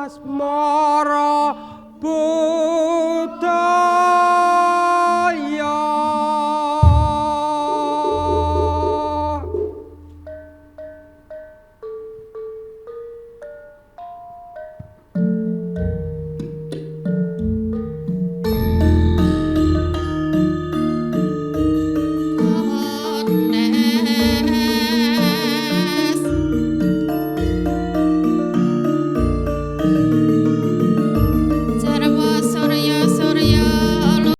Asmara budaya. Jarwo surya surya luwi.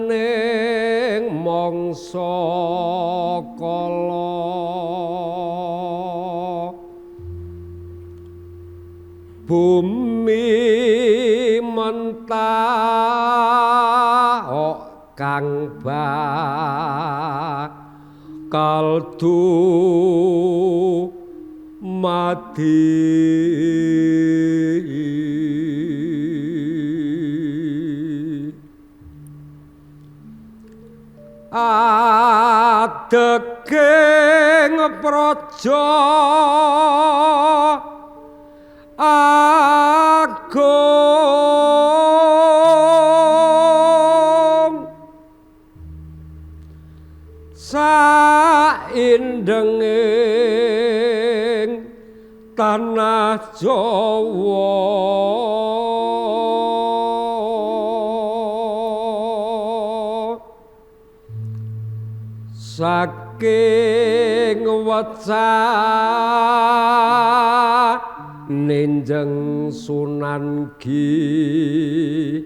Wayaning mangsa kala bumi mentah kang bakal dumadi. Adeging praja agung saindenging tanah Jawa. Saking wecah ninjeng Sunan Giri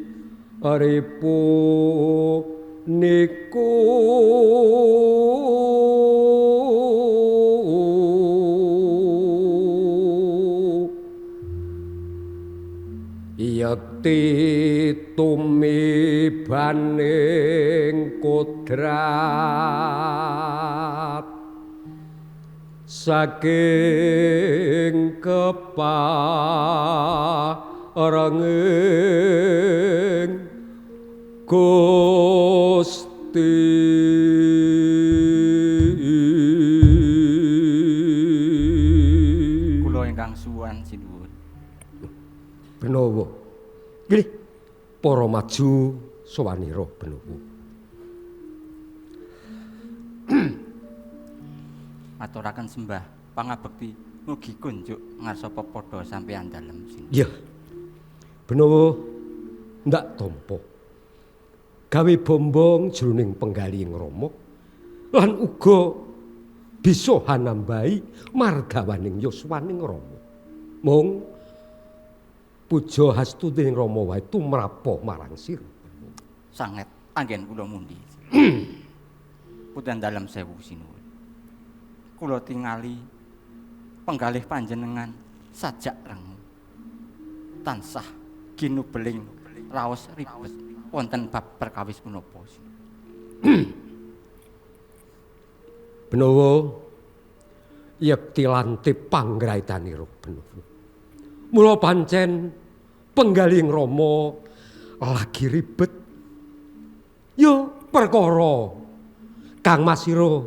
niku yekti tumibaning kodrat saking keparenging Gusti. Kula ingkang suwan sinuwun. Benowo. Nggih. Para maju sowanira Benowo. Aturaken sembah pangabekti mugi kunjuk ngarsa pepadha sampeyan dalem sinuwun. Iya. Benowo ndak tampa. Gawe bombong jroning penggalih Rama lan uga Bisa hanambahi margawaning yuswaning Rama. Mung puja hastuting Rama wae tumrapa marang sira. Sanget anggen kula mundi. Putan dalem sewu sinuwun. Kula tingali penggalih panjenengan sajak rengu. Tansah ginubeling raos ribet wonten bab perkawis punapa. Benowo yekti lantip panggraitanira Benowo. Mula pancen penggalih Rama lagi ribet. Ya perkara Kang Masira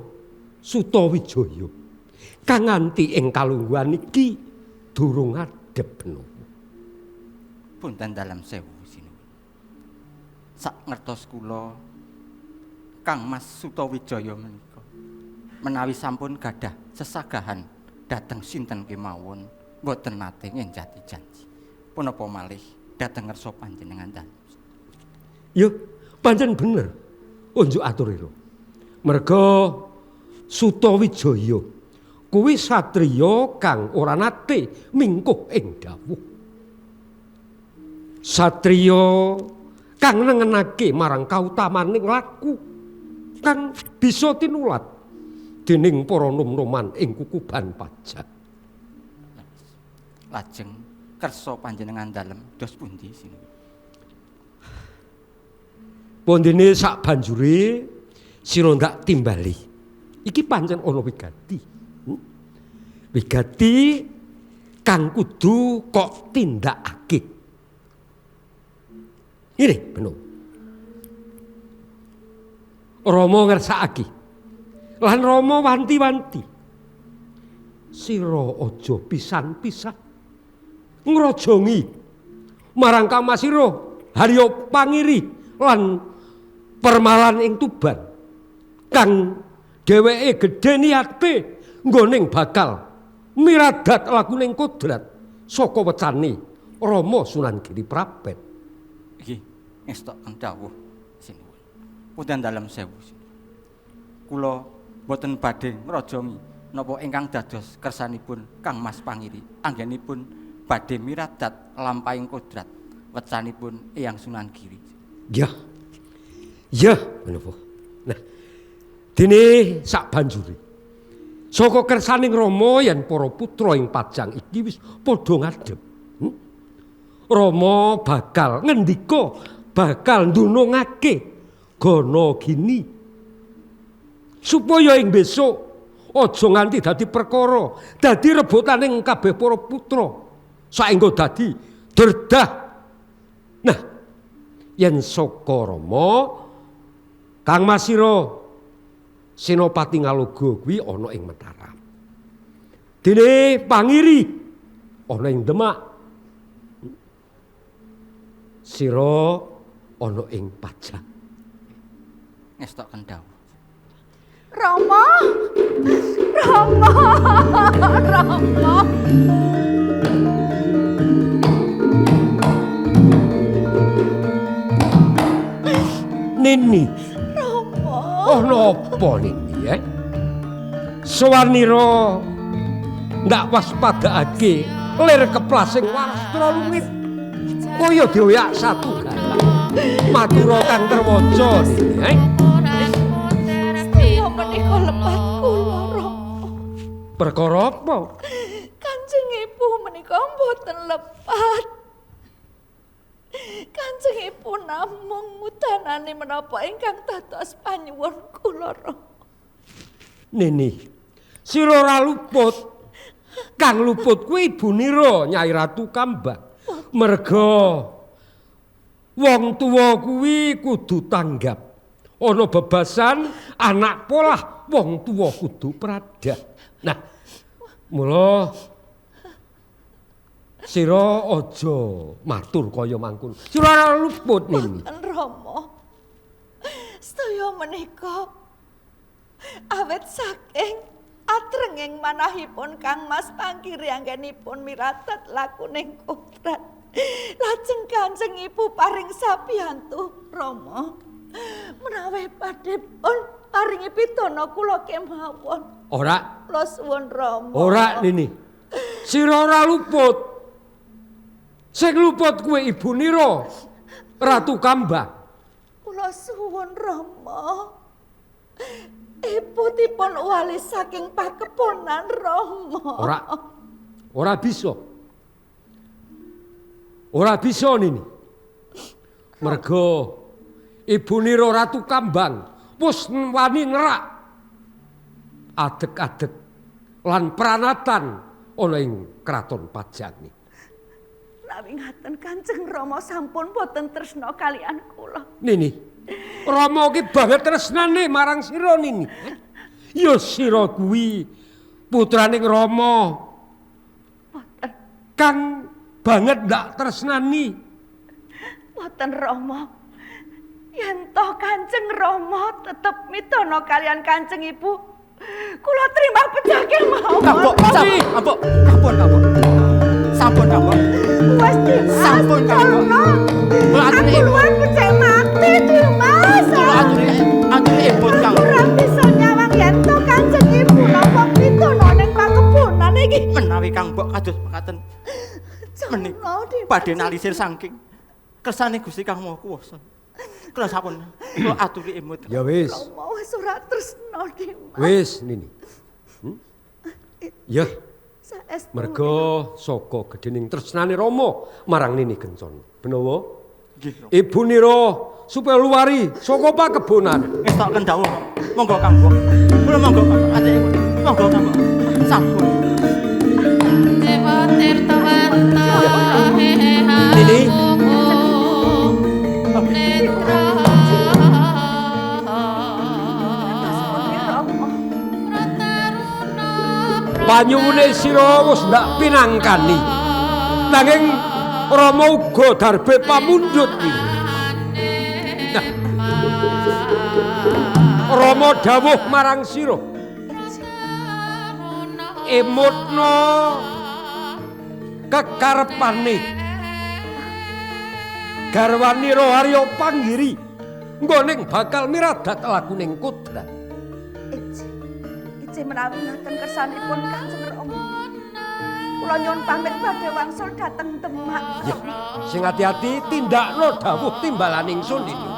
Sutawijaya kang nganti ing kalungguhan iki durung ngadhep Benowo. Punten dalem sewu sinuwun. Sak ngertos kula Kang Mas Sutawijaya menika menawi sampun gadah sesagahan dhateng sinten kemawon mboten nate ngenjati janji. Punapa malih dhateng ngersa panjenengan dalem. Ya pancen bener unjuk aturira. Merga Sutawijaya kuwi satriya kang ora nate mingkuh ing dawuh. Satriya kang nengenake marang kautamaning laku kang bisa tinulat dening para nom-noman ing kukuban pajak. Lajeng kersa panjenengan dalem dos pundi sinuwun? Pondene sak banjure sira ndak timbali. Iki pancen ana wigati. Wigati kang kudu kok tindakake. Ngene, Beno. Rama ngersakake. Lan Rama wanti-wanti. Sira aja pisan-pisan ngrojongi marang Kang Masira Harya Pangiri lan permalan ing Tuban kang dheweke gedhe niate nggoning bakal miradat lakuning kodrat saka wecane Rama Sunan Giri Prapen. Nggih, ngestokaken dawuh sinuwun. Punten dalem sewu. Kula boten badhe ngrojongi napa ingkang dados kersanipun Kang Mas Pangiri anggenipun badhe miradat lampahing kodrat wecanipun Eyang Sunan Giri. Ya. Ya, menapa. Nah, dene sak banjure saka kersaning Rama yen para putra ing Pajang iki wis padha ngadhep. Rama bakal ngendika, bakal ndunungake gana gini supaya ing besok aja nganti dadi perkara, dadi rebutaning kabeh para putra saengga dadi derdah. Nah, yen saka Rama Kang Masira Senopati Ngaloga kuwi ana ing Mataram. Dene Pangiri ana ing Demak. Sira ana ing Pajang. Ngestokaken dawuh. Rama. Rama. Rama. Nini. Rama. Oh napa nini eh? Sawanira ndak waspadakake lir keplasing wastra lungit kaya dioyak satu galak. Matura kang terwaca nini eh? Sedaya menika lepat kula Rama. Perkara apa? Kanjeng Ibu menika mboten lepat. Kanjeng Ibu namung ngudanani menapa ingkang dados panyuwun kula Rama. Nini, sira ora luput. Kang luput kuwi ibunira Nyai Ratu Kambang. Merga wong tuwa kuwi kudu tanggap. Ana bebasan anak polah wong tuwa kudu pradah. Nah, mula sira aja matur kaya mangkono. Sira ora luput Nini. Mboten Rama. Sedaya menika awet saking atrenging manahipun Kang Mas Pangiri anggenipun miradat lakuning kodrat. Lajeng Kanjeng Ibu paring sabiyantu Rama. Menawi badhe pun Paringi pidana kula kemawon. Ora. Kula suwun Rama. Ora Nini. Sira ora luput. Sing luput kuwi ibu nira Ratu Kambang. Kula suwun Rama. Ibu dipun wali saking pakebonan Rama. Ora. Ora bisa. Ora bisa Nini. Merga ibu nira Ratu Kambang wis wani nerak adeg-adeg lan pranatan ana ing kraton Pajang. Nawi ngaten Kanjeng Rama sampun boten tresna kalian kula. Nini, Rama ki banget tresnane marang sira Nini. Ya sira kuwi putraning Rama. Boten. Kang banget ndak tresnani. Boten Rama. Yen toh Kanjeng Rama tetep midana kalian Kanjeng Ibu, kula terima pecah kemawon. Mbok, sampun, Mbok. Sampun, Mbok. Wes Dimas. Sampun, Mbok. Kula aturi aku luwih becik mati Dimas. Kula aturi ebot Kang. Ora bisa nyawang yen toh Kanjeng Ibu napa pidana ning pakebonan iki. Menawi Kang Mbok kados mekaten menika badhe nalisir saking kersane Gusti Kang Maha Kuwasa. Kula sampun kula aturi emut. Ya wis. Rama wis ora tresna Dimas. Wis Nini. Ya. Merga saka gedhening tresnane Rama marang Nini Kencana. Benawa? Nggih. Ibu nira supaya luwari saka pakebonan. Ngestokaken dawuh. Monggo Kang Mbok. Kula monggo Kang. Monggo Kang Mbok. Sampun. Dewa Tirta Wanta Nini. Panyuwune sira wis ndak pinangkani. Nanging Rama uga darbe pamundhut iki. Nah. Rama dawuh marang sira. Emutna kekarepane. Garwanira Arya Panggiri nggone bakal miradat lakuning kodrat. Ije menawi ngaten kersanipun Kanjeng Rama. Kula nyuwun pamit badhe wangsul dhateng Demak. Ya, sing ati-ati tindakno dawuh timbalan ingsun iki.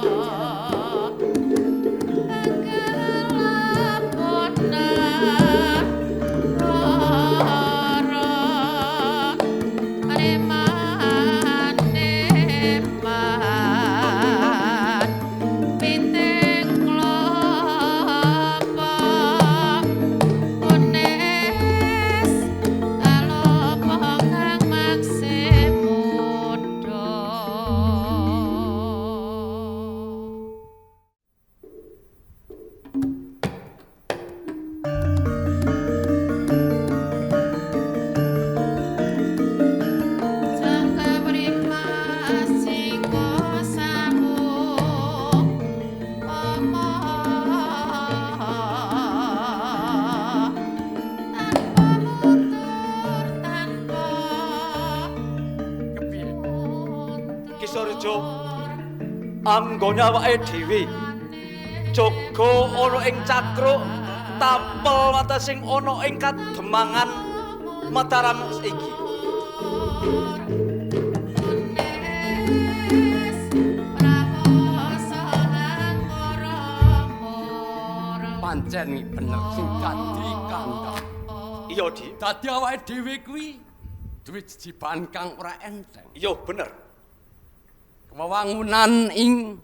Anggone awake dhewe jaga ana ing cakruk tapel watesing ana ing kademangan Mataram iki. Pancen bener sing dadi kandhang. Iya, Di. Dadi awake dhewe kuwi duwe jejiban kang ora enteng. Iya, bener. Wewangunan ing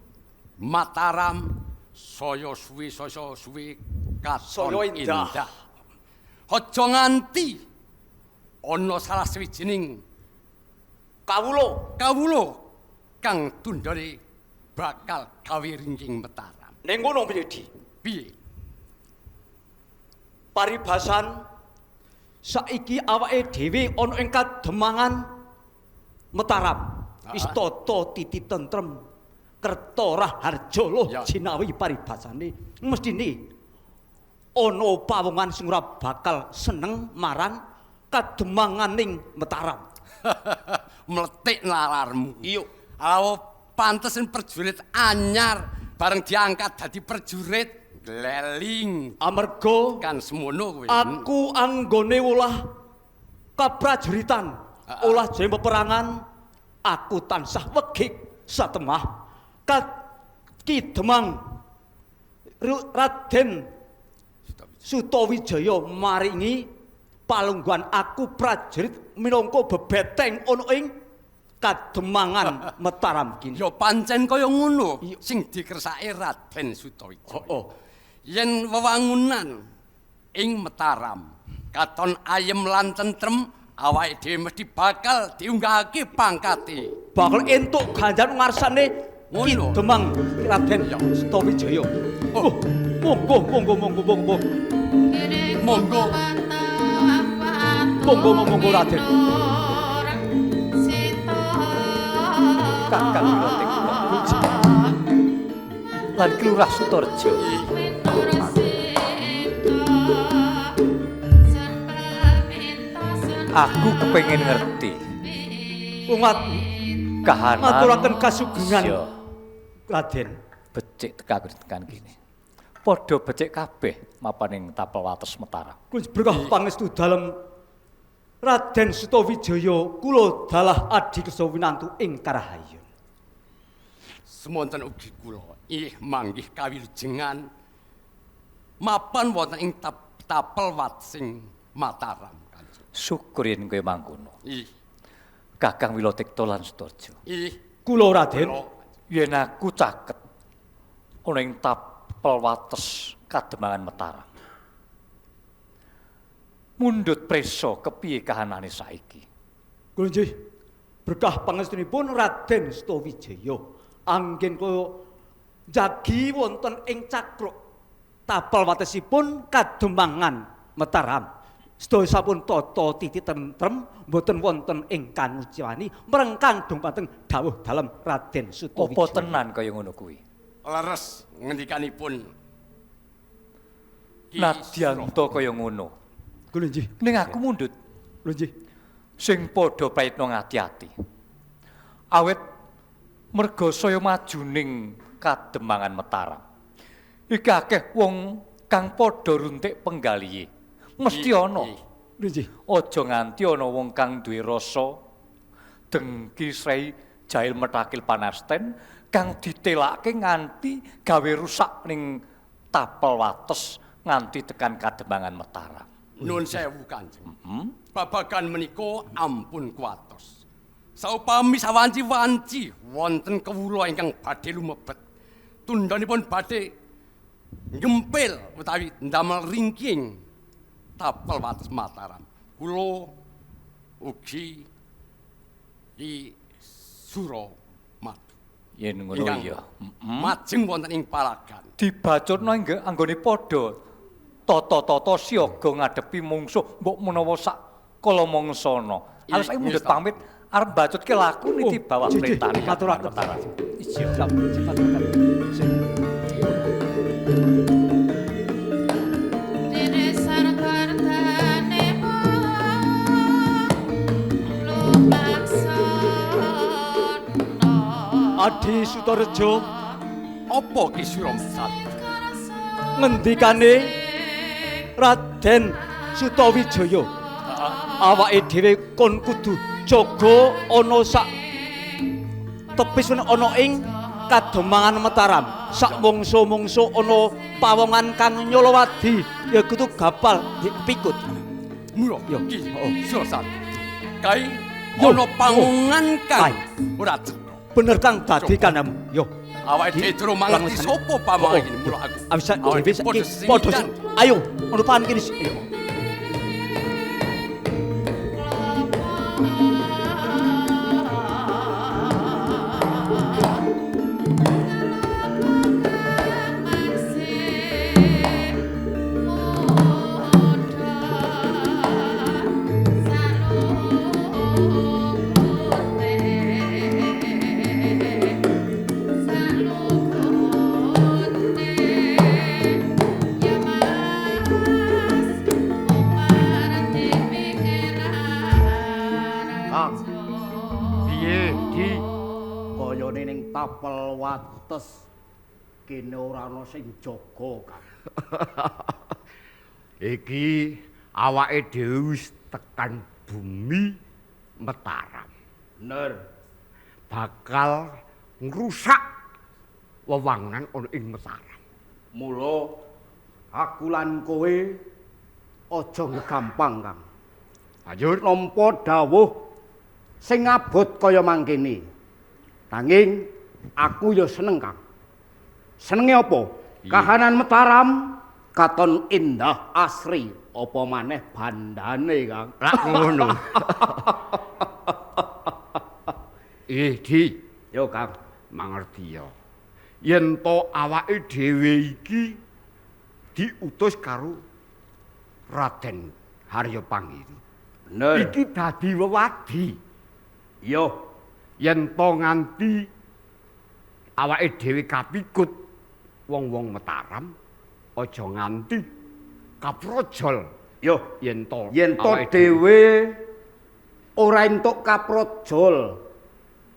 Mataram saya suwe katon indah. Aja nganti ana salah sawijining kawula kang tundhone bakal gawe ringking Mataram. Ning ngono piye, Di? Piye? Paribasan saiki awake dhewe ana ing kademangan Mataram. Istata titi tentrem kerta raharja loh jinawi paribasane mestine ana pawongan sing ora bakal seneng marang kademanganing Mataram. Mletik nalarmu. Iya. Awo pantes prajurit anyar bareng diangkat dadi prajurit Gleling Amarga kan semono kowe. Aku anggone olah kaprajuritan, olah jroning peperangan, aku tansah wegik satemah Ki Demang Raden Sutawijaya maringi palungguhan aku prajurit minangka bebeteng ana ing Kademangan Mataram kini. Ya pancen kaya ngono sing dikersake Raden Sutawijaya. Heeh. Yen wewangunan ing Mataram katon ayem lan tentrem, awake dhewe mesti bakal diunggahake pangkate. Bakal entuk ganjaran ngarsane Ki Demang Raden Sutawijaya. Oh, monggo monggo monggo monggo. Monggo. Monggo monggo Raden. Kakang Wilotikta lan Kelurah Sutorejo. Aku kepengin ngerti umat kahanan ngaturaken kasugengan Raden. Becik tekan kene. Padha becik kabeh mapan ing tapel wates Mataram. Kula berkah pangestu dalem Raden Sutawijaya kula dalah adi kersa winantu ing Karahayun. Semonten ugi kula ih manggih kawilujengan mapan wonten ing tapel watesing Mataram. Syukur yen kowe mangkono. Ih. Kakang Wilotikta lan Sutorejo. Ih, kula Raden yen aku caket ana ing tapel wates Kademangan Mataram. Mundhut preso kepiye kahanane saiki? Kula nggih berkah pangestunipun Raden Sutawijaya anggen kula jagi wonten ing cakruk tapel watesipun Kademangan Mataram. Sedaya sampun tata titi tentrem mboten wonten ing kanuciwani mrengkang dumateng dawuh dalem Raden Sutawijaya. Apa tenan kaya ngono kuwi? Leres ngendikanipun Nadyanto kaya ngono. Kula nggih. Ning aku mundhut. Lho nggih. Sing padha prayitna ngati-ati. Awit merga saya majuning Kademangan Mataram. Iki akeh wong kang padha runtik penggalihe. Mesti ana. Nggih. Aja nganti ana wong kang duwe rasa dengki srei jahil metakil panasten kang ditelake nganti gawe rusak ning tapel wates nganti tekan Kademangan Mataram. Nun sewu Kanjeng. Babagan menika ampun kuwatos. Saupami sawanci-wanci wonten kawula ingkang badhe lumebet, tundhanipun badhe ngempil utawi ndamel ringking tapel wates Mataram. Kula ugi Ki Suramadu. Yen ngono ya. Majeng wonten ing palagan. Dibacutna anggone padha tata-tata siaga ngadepi mungsuh mbok menawa sak kala mangsana. Arep saiki mundhut pamit arep mbacutke laku niti bawah perintahane ngaturaken. Iya. Adi Sutorejo, apa Ki Suramsat? Ngendikane Raden Sutawijaya, awake dhewe kon kudu jaga ana sak tepis ana ing Kademangan Mataram. Sak mangsa-mangsa ana pawongan kang nyolowadi ya kudu gapal pikut. Mula Ki Suramsat, kae ana pangongan kang ora bener kang dadi kandhamu. Yo awake dhewe durung mangerti sapa pamong iki mula aku. Awake dhewe padha ayo ono pan kene. Ayo. Tapel wates kene ora ana sing jaga, Kang. Iki awake dhewe wis tekan bumi Mataram. Bener. Bakal ngrusak wewangunan ana ing Mataram. Mula aku lan kowe aja ngegampang, Kang. Banjur Nampa dawuh sing abot kaya mangkene. Nanging aku ya seneng, Kang. Senenge apa? Kahanan Mataram katon indah asri, apa maneh bandane, Kang. Lak ngono. Di, Yo, Kang. Mangerti ya. Yen to awake dhewe iki diutus karo Raden Harya Panggiri. Bener. Iki dadi wewadi. Yo, Yen to nganti awake dhewe kapikut wong-wong Mataram aja nganti kaprojol yo. Yen to Yen to dhewe ora entuk kaprojol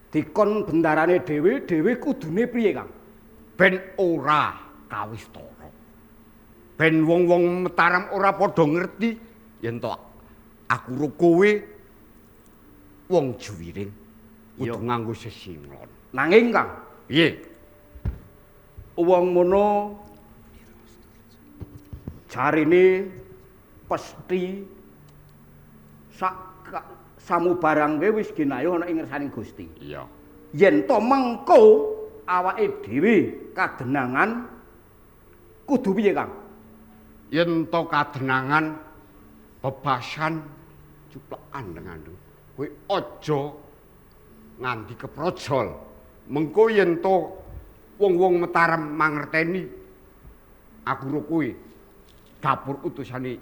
dikon bendarane dhewe, dhewe kudune piye, Kang? Ben ora kawistara. Ben wong-wong Mataram ora padha ngerti yen to aku ro kowe wong juwiring kudu nganggo sesinglon. Nanging, Kang, Piye? Wong mono jarine pesti sak samubarang kowe wis ginayuh ana ing ngersaning Gusti. Iya. Yen to mengko awake dhewe kadenangan kudu piye, Kang? Yen to kadenangan bebasan cuplekan dengan kowe aja nganti keprojol. Mengko yen to wong-wong Mataram mangerteni aku ro kowe dapur utusane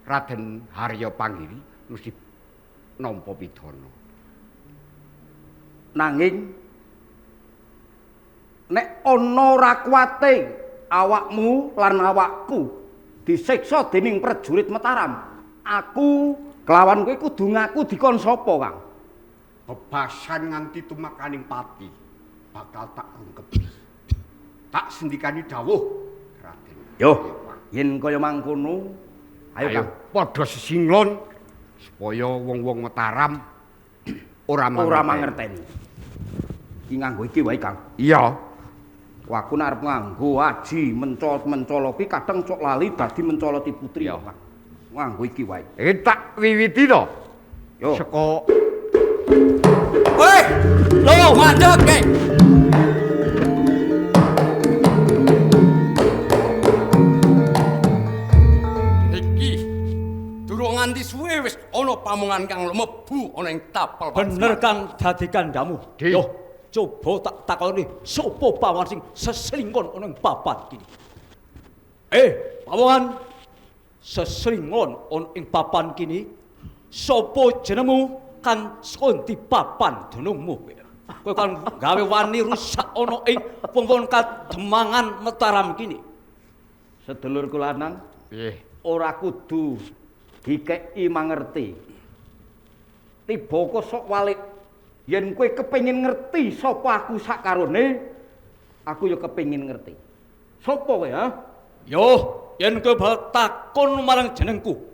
Raden Harya Panggiri mesti nampa pidana. Nanging nek ana ora kuwate awakmu lan awakku disiksa dening prajurit Mataram, aku kelawan kowe kudu ngaku dikon sapa, Kang? Bebasan nganti tumakaning pati bakal tak rungkepi. Tak sendikani dawuh Raden. Yo, yen kaya mangkono, ayo, ayo Kang, padha sesinglon supaya wong-wong Mataram ora ora mangerteni. Iki nganggo iki wae, Kang. Iya. Aku nek arep nganggo aji mencol-mencol iki kadang cok lali dadi mencoloti putri, Iya. Kang. Nganggo iki wae. Iki tak wiwiti to. Yo. Saka Woi, lho mandek ke. Iki durung nganti suwe wis ana pamongan kang mlebu ana ing tapel. Bener, Kang, dadi kandhamu. Di. Yo, coba tak takoni sapa pawon sing seslingkon ana ing papan kini. Pawon seslingon ana ing papan kini. Sapa jenengmu kang saka ndi papan dunungmu? Kowe kan gawe wani rusak ana ing wong-wong kademangan Mataram kini. Sedulurku lanang, piye? Ora kudu dikeki mangerti. Tiba kok sok walik. Yen kowe kepengin ngerti sapa aku sakarone, aku ya kepengin ngerti. Sapa kowe, ha? Yo, yen kowe bakal takon marang jenengku.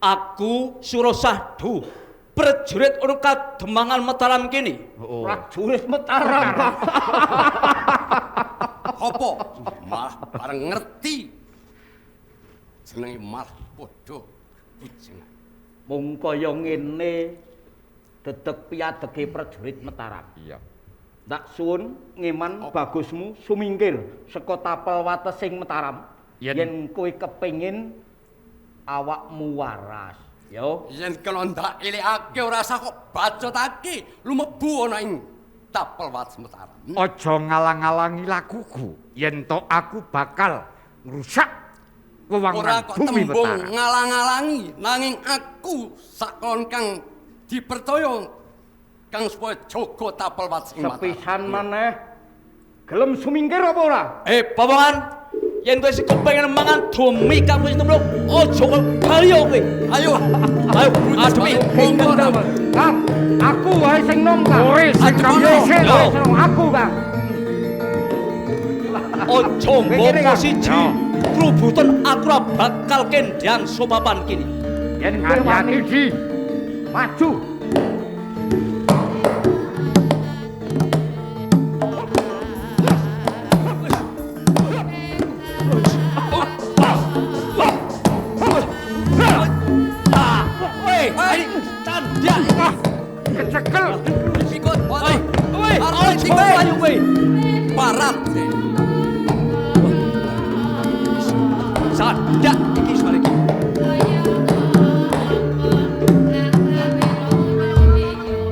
Aku Surasahdu, prajurit ana kademangan Mataram kene. Oh. Prajurit Mataram. Apa? Malah bareng ngerti. Jenenge malah padha bujengan. Mung kaya ngene dedeg piadege prajurit Mataram. Iya. Tak suwun ngeman bagusmu sumingkir saka tapel watesing Mataram. Yen kowe kepengin awakmu waras, yo. Yen kena ndak elekake ora usah kok bacotake lumebu ana ing tapel wates Mataram. Aja ngalang-alangi lakuku yen to aku bakal ngrusak Ora wewangunan kok bumi tembung Mataram. ngalang-alangi nanging aku sakon kang dipercaya kang supaya jaga tapel wates ing Mataram. Sepisan maneh gelem sumingkir apa ora? Pawongan, yen kowe sing kepengin mangan dumi kang wis nemluk, aja kok bali kowe. Ayo, Ayo, adepi. Kang, aku wae sing nom, Kang. Kowe sing nom Yo, dhisik, kowe sing nom, aku, Kang. Aja mboko siji. Trubutan aku ora bakal kendhang sopapan kini. Yen kowe wani maju. Woi, candak. Kecekel. Ikut. Woi, woi, aja mlayu kowe. Parat. Candak iki soal iki.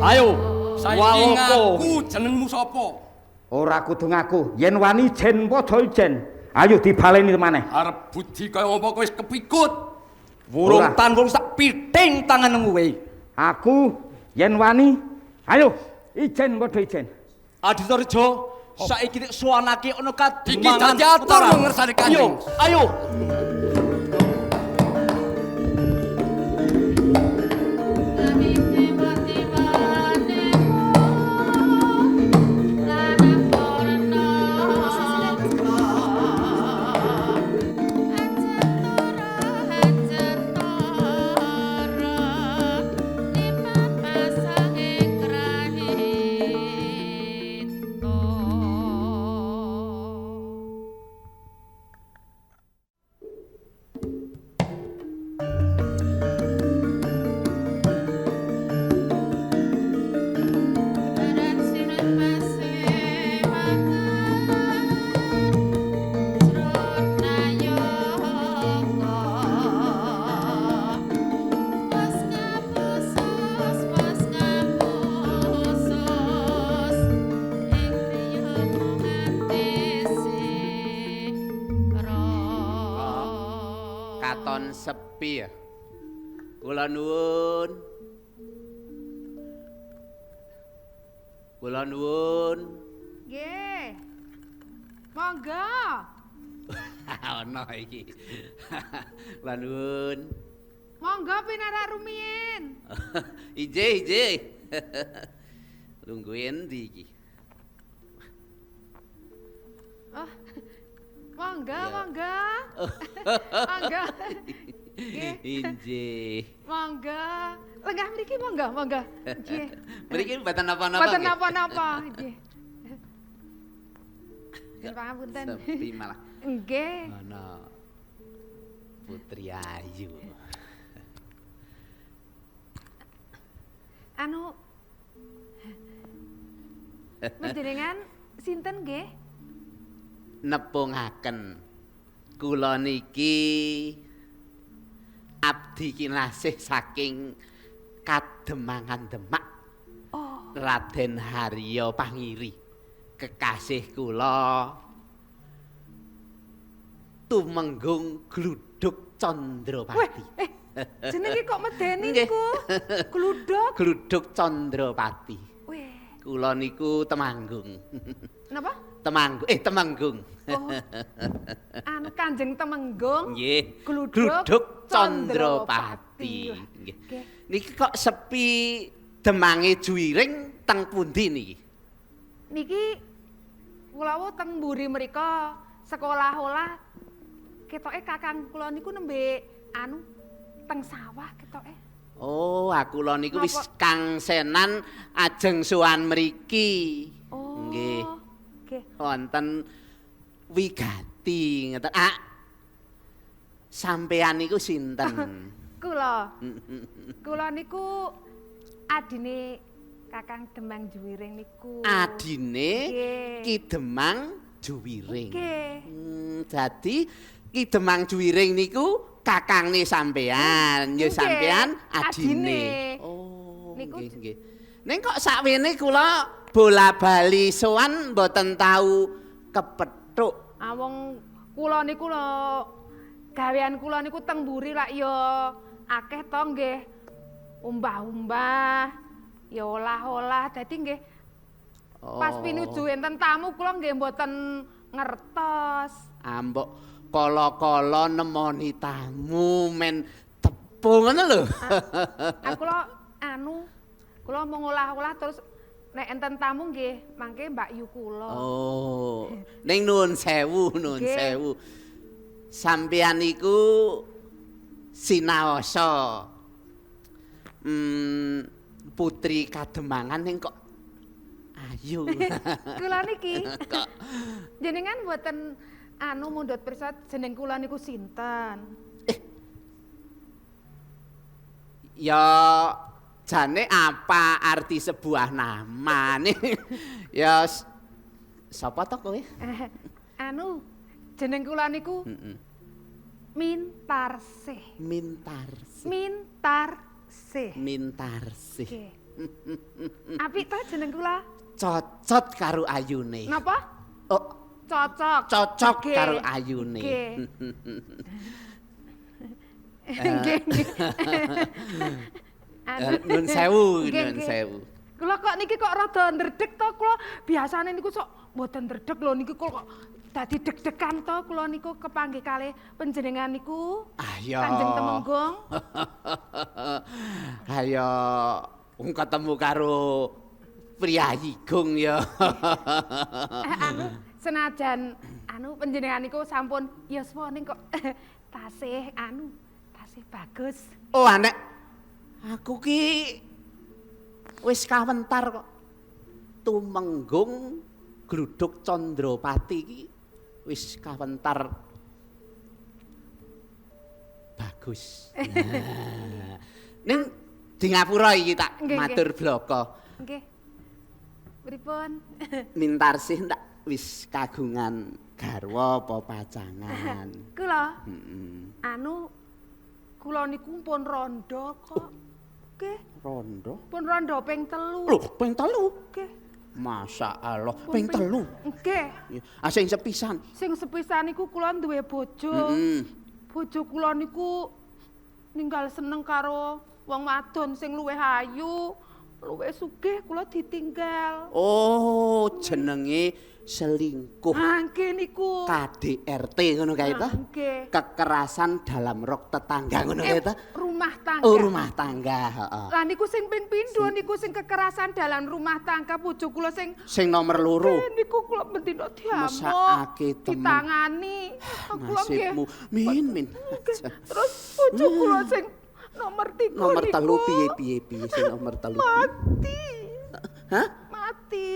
Ayo, Saiki ngaku jenengmu sapa? Ora kudu ngaku. Yen wani ijen padha ijen. Ayo dibaleni maneh. Arep budi kaya ngopo kowe wis kepikut. Wurung Ora. tan wurung sak piting tanganmu kowe. Aku yen wani, ayo ijen padha ijen. Aditarja, saiki nek sowanake ana Iki kademangan. dadi atur lho ngersane Kanjeng. Ayo, ayo. Katon sepi ya. Kula nuwun. Kula nuwun. Nggih. Monggo. Ana iki. Kula nuwun. Monggo pinarak rumiyin. Ije, ije. Lungguhe endi iki? Oh. Monggo, monggo. Monggo. Nggih. Injih. Monggo. Lenggah mriki monggo, monggo. Nggih. Mriki mboten napa-napa. Mboten nggih? napa-napa, nggih. Nggih, pangapunten. Sepi malah. Nggih. Ana Putri Ayu. Anu panjenengan sinten nggih? Nepungaken kula niki abdi kinasih saking Kademangan Demak. Oh. Raden Harya Pangiri. Kekasih kula Tumenggung Gluduk Candropati. Weh, jenenge kok medeni Nggih. niku? Gluduk. Gluduk Candropati. Weh, Kula niku Temanggung. napa? Temanggung, Temanggung. Oh. Anu Kanjeng Temenggung. Nggih. Gluduk Gluduk Candropati. Nggih. Nggih. Niki kok sepi demange juwiring teng pundi niki? Niki kula wau teng mburi mriko sekolah-olah ketoke kakang kula niku nembe anu teng sawah ketoke. Oh, aku kula niku wis Napa? kangsenan ajeng sowan mriki. Oh. Nggih. Nggih. Wonten wigati ngeten. Ah. Sampean niku sinten? Kula. Kula niku adine Kakang Demang Juwiring niku. Adine Nggih. Ki Demang Juwiring. Nggih. Dadi Ki Demang Juwiring niku kakangne sampean, ya Nggih, sampean adine. adine. Oh, Niku nggih nggih. Ning kok sakwene kula bola-bali sowan mboten tau kepethuk. Ah wong kula niku lho gawean kula niku teng mburi lak ya akeh to nggih. Umbah-umbah, ya olah-olah dadi nggih pas pinuju enten tamu kula nggih mboten ngertos. Ambok kala-kala nemoni tamu men tepung ngono lho. Ah kula anu kula mau ngolah-olah terus Nek enten tamu nggih, mangke Mbak Yu kula. Oh, ning nuwun sewu, nuwun sewu. Sampeyan iku sinaosa. Putri Kademangan ning kok ayu. Kula niki. Jenengan mboten anu mundhut pirsa jeneng kula niku sinten? Ya jane apa arti sebuah nama nih? Ya sapa to kowe? Anu jeneng kula niku Mintarsih. Mintarsih. Mintarsih. Mintarsih. Nggih. Apik to jeneng kula? Cocot karo ayune. Napa? Oh, cocok. Cocok karo ayune. Nggih. Nggih. Nun sewu, nun sewu. Kula kok niki kok rada ndredeg to kula biasane niku sok mboten ndredeg lho niki kula kok dadi deg-degan to kula niku kepanggih kalih panjenengan niku. Ayo. Kanjeng Temenggung. Ayo wong ketemu karo priyayi gung ya. Anu senajan anu panjenengan niku sampun yuswa ning kok tasih anu tasih bagus. Oh anek aku ki wis kawentar kok. Tumenggung Gluduk Candropati ki wis kawentar bagus. Nah. Ning di ngapura iki tak matur bloko. Nggih. Pripun? Mintarsih ndak wis kagungan garwa apa pacangan? Kula. Anu kula niku pun rondo kok. Nggih. Rondo? Pun rondo ping 3. Lho, ping 3? Nggih. Masya Allah, ping 3. Nggih. Ah sing sepisan. Sing sepisan niku kula duwe bojo. Bojo kula niku ninggal seneng karo wong wadon sing luwih ayu, luwih sugih, kula ditinggal. Oh, jenenge selingkuh. Nggih niku. KDRT ngono kae ta? Nggih. Kekerasan dalam rok tetangga ngono kae ta? Rumah tangga. Oh, rumah tangga, heeh. Lah niku sing ping pindho niku sing kekerasan dalam rumah tangga bojo kula sing sing nomor 2. Niku kula bendina diamuk. Mesakake temen. Ditangani. Kula nggih. Nasibmu min. Terus bojo kula sing nomor 3 nomor 3 piye piye sing nomor 3? Mati. Hah? Mati.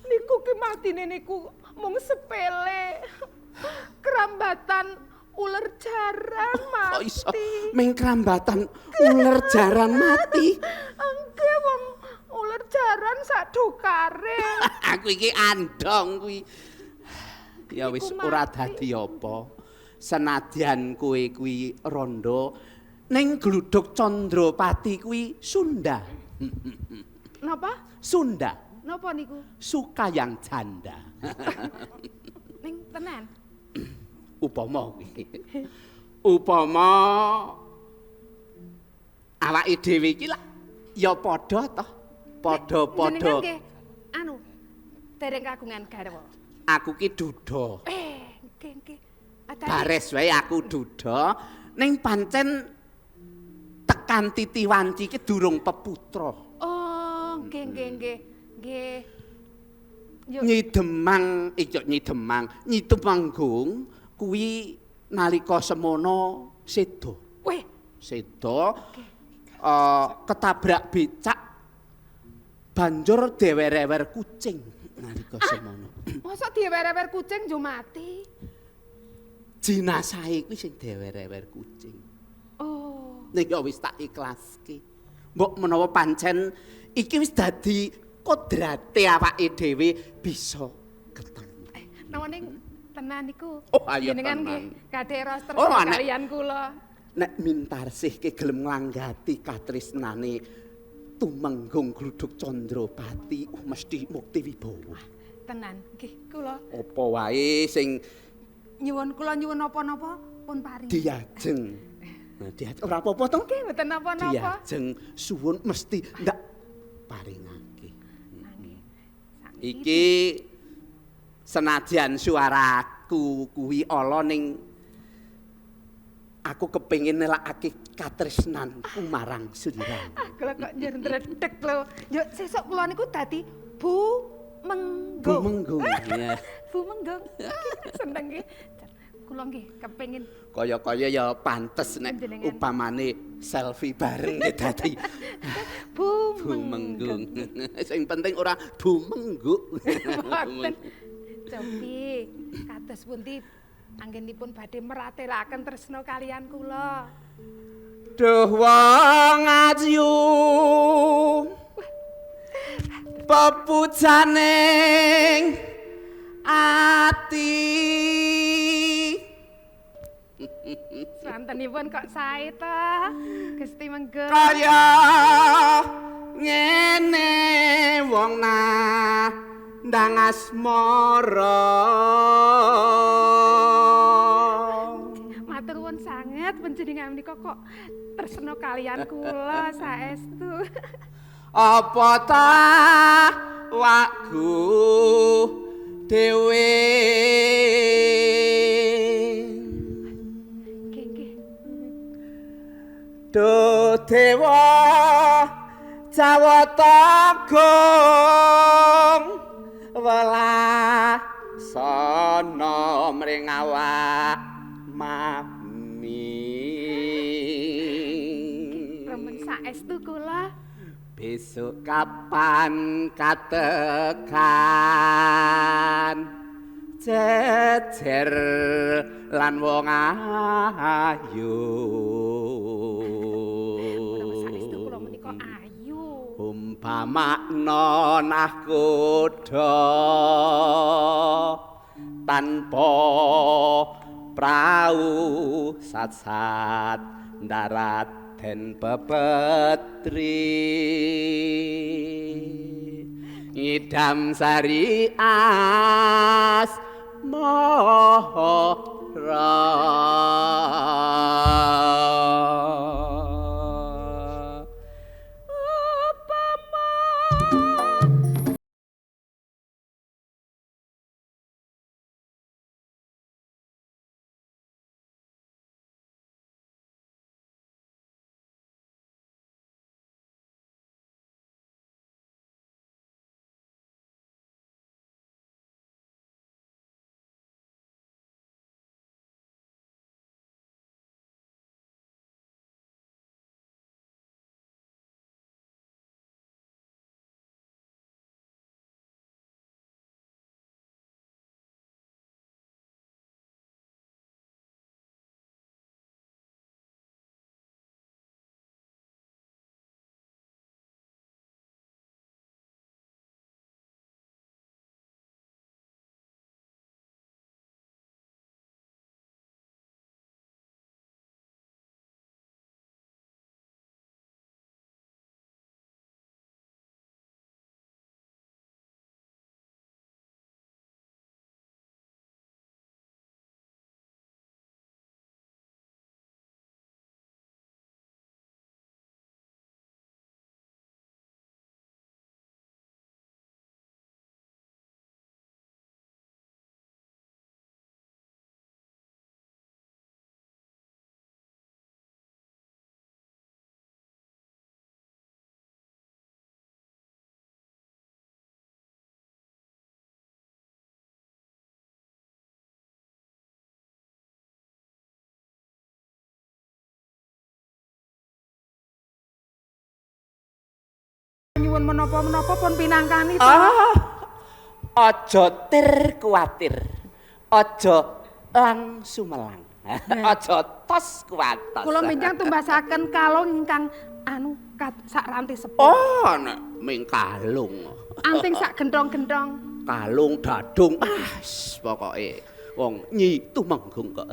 Niku ki matine niku mung sepele. Kerambatan uler jaran mati. Kok iso ming kerambatan uler jaran mati? Nggih wong uler jaran sak dokare. Aku iki andong kuwi. Ya wis ora dadi apa. Senadyan kowe kuwi rondo ning Gluduk Candropati kuwi Sunda. Napa? Sunda. Napa niku? Suka yang janda. Ning tenan. Upama kuwi. Upama awake dhewe iki lak ya padha toh. Padha-padha. Jenengan nggih anu dereng kagungan garwa. Aku ki duda. Nggih nggih. Bares wae aku duda ning pancen tekan titi wanci ki durung peputra. Oh, nggih nggih nggih. Nggih. Nyi Demang, iki Nyi Demang, Nyi Tumenggung kuwi nalika semono seda. Weh, seda ketabrak becak banjur dewer-ewer kucing nalika semono. Mosok diewer-ewer kucing yo mati? Jinasahe kuwi sing dewer-ewer kucing. Oh. Nek ya wis tak ikhlaske. Mbok menawa pancen iki wis dadi kodrate awake dhewe bisa ketemu. Napa ning tenan niku? Oh, ayo jenengan nggih kadhe roster kalian kula. Nek Mintarsih ki gelem nglanggati katresnane Tumenggung Gluduk Candropati mesti mukti wibawa. Tenan nggih kula. Apa wae sing nyuwun kula nyuwun napa-napa pun paring. Diajeng. Nah, diajeng ora apa-apa to? Nggih mboten napa-napa. Diajeng suwun mesti ndak paringake. Iki senajan suaraku kuwi ala ning Aku kepengin nelakake katresnanku marang sliramu. Ah, kula kok njur ndredeg lho. Yo sesuk kula niku dadi Bu Menggung. Bu Menggung. Ya. Bu Menggung. Seneng nggih. Kula nggih kepengin kaya-kaya ya pantes nek upamane selfie bareng nggih dadi Bu Menggung. Sing penting ora Bu Mengguk. Mboten. Cobi kados pundi anggenipun badhe meratelaken tresna kalian kula. Duh wong ayu pepujaning ati. Swantenipun kok sae to, Gusti Menggung. Kaya ngene wong nandang asmara. Matur nuwun sanget panjenengan menika kok tresna kalian kula saestu. Apa ta wakku dhewe? Nggih, nggih. Duh dewa Jawata Gong welasana mring awak mami. Remen saestu kula. Besok kapan katekan jejer lan wong ayu. Saestu kula menika ayu. Umpamakna nahkoda tanpa prau sat-sat ndarat den pepetri ngidam sari as mohora. Nyuwun menapa-menapa pun pinangkani to. Ah, aja tir kuwatir. Aja langsumelang. Aja tos kuwatos. Kula minjang tumbasaken kalung ingkang anu sak ranti sepuh. Oh, nek ming kalung. Anting sak gendong-gendong. Kalung dadung. Ah, pokoke wong Nyi Tumenggung kok.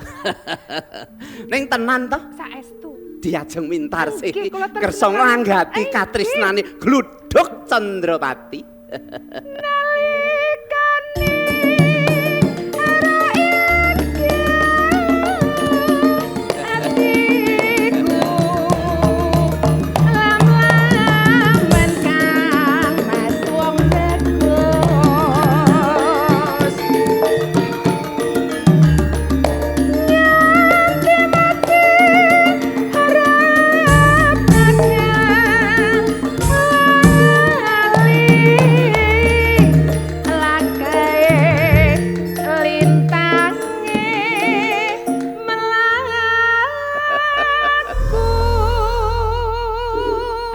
Ning tenan to? Saestu. Diajeng Mintarsih kersa nglanggati katresnane gludhug Chandrapati. Nalikane atiku lam-lamen kang Mas wong bagus nyanti mati.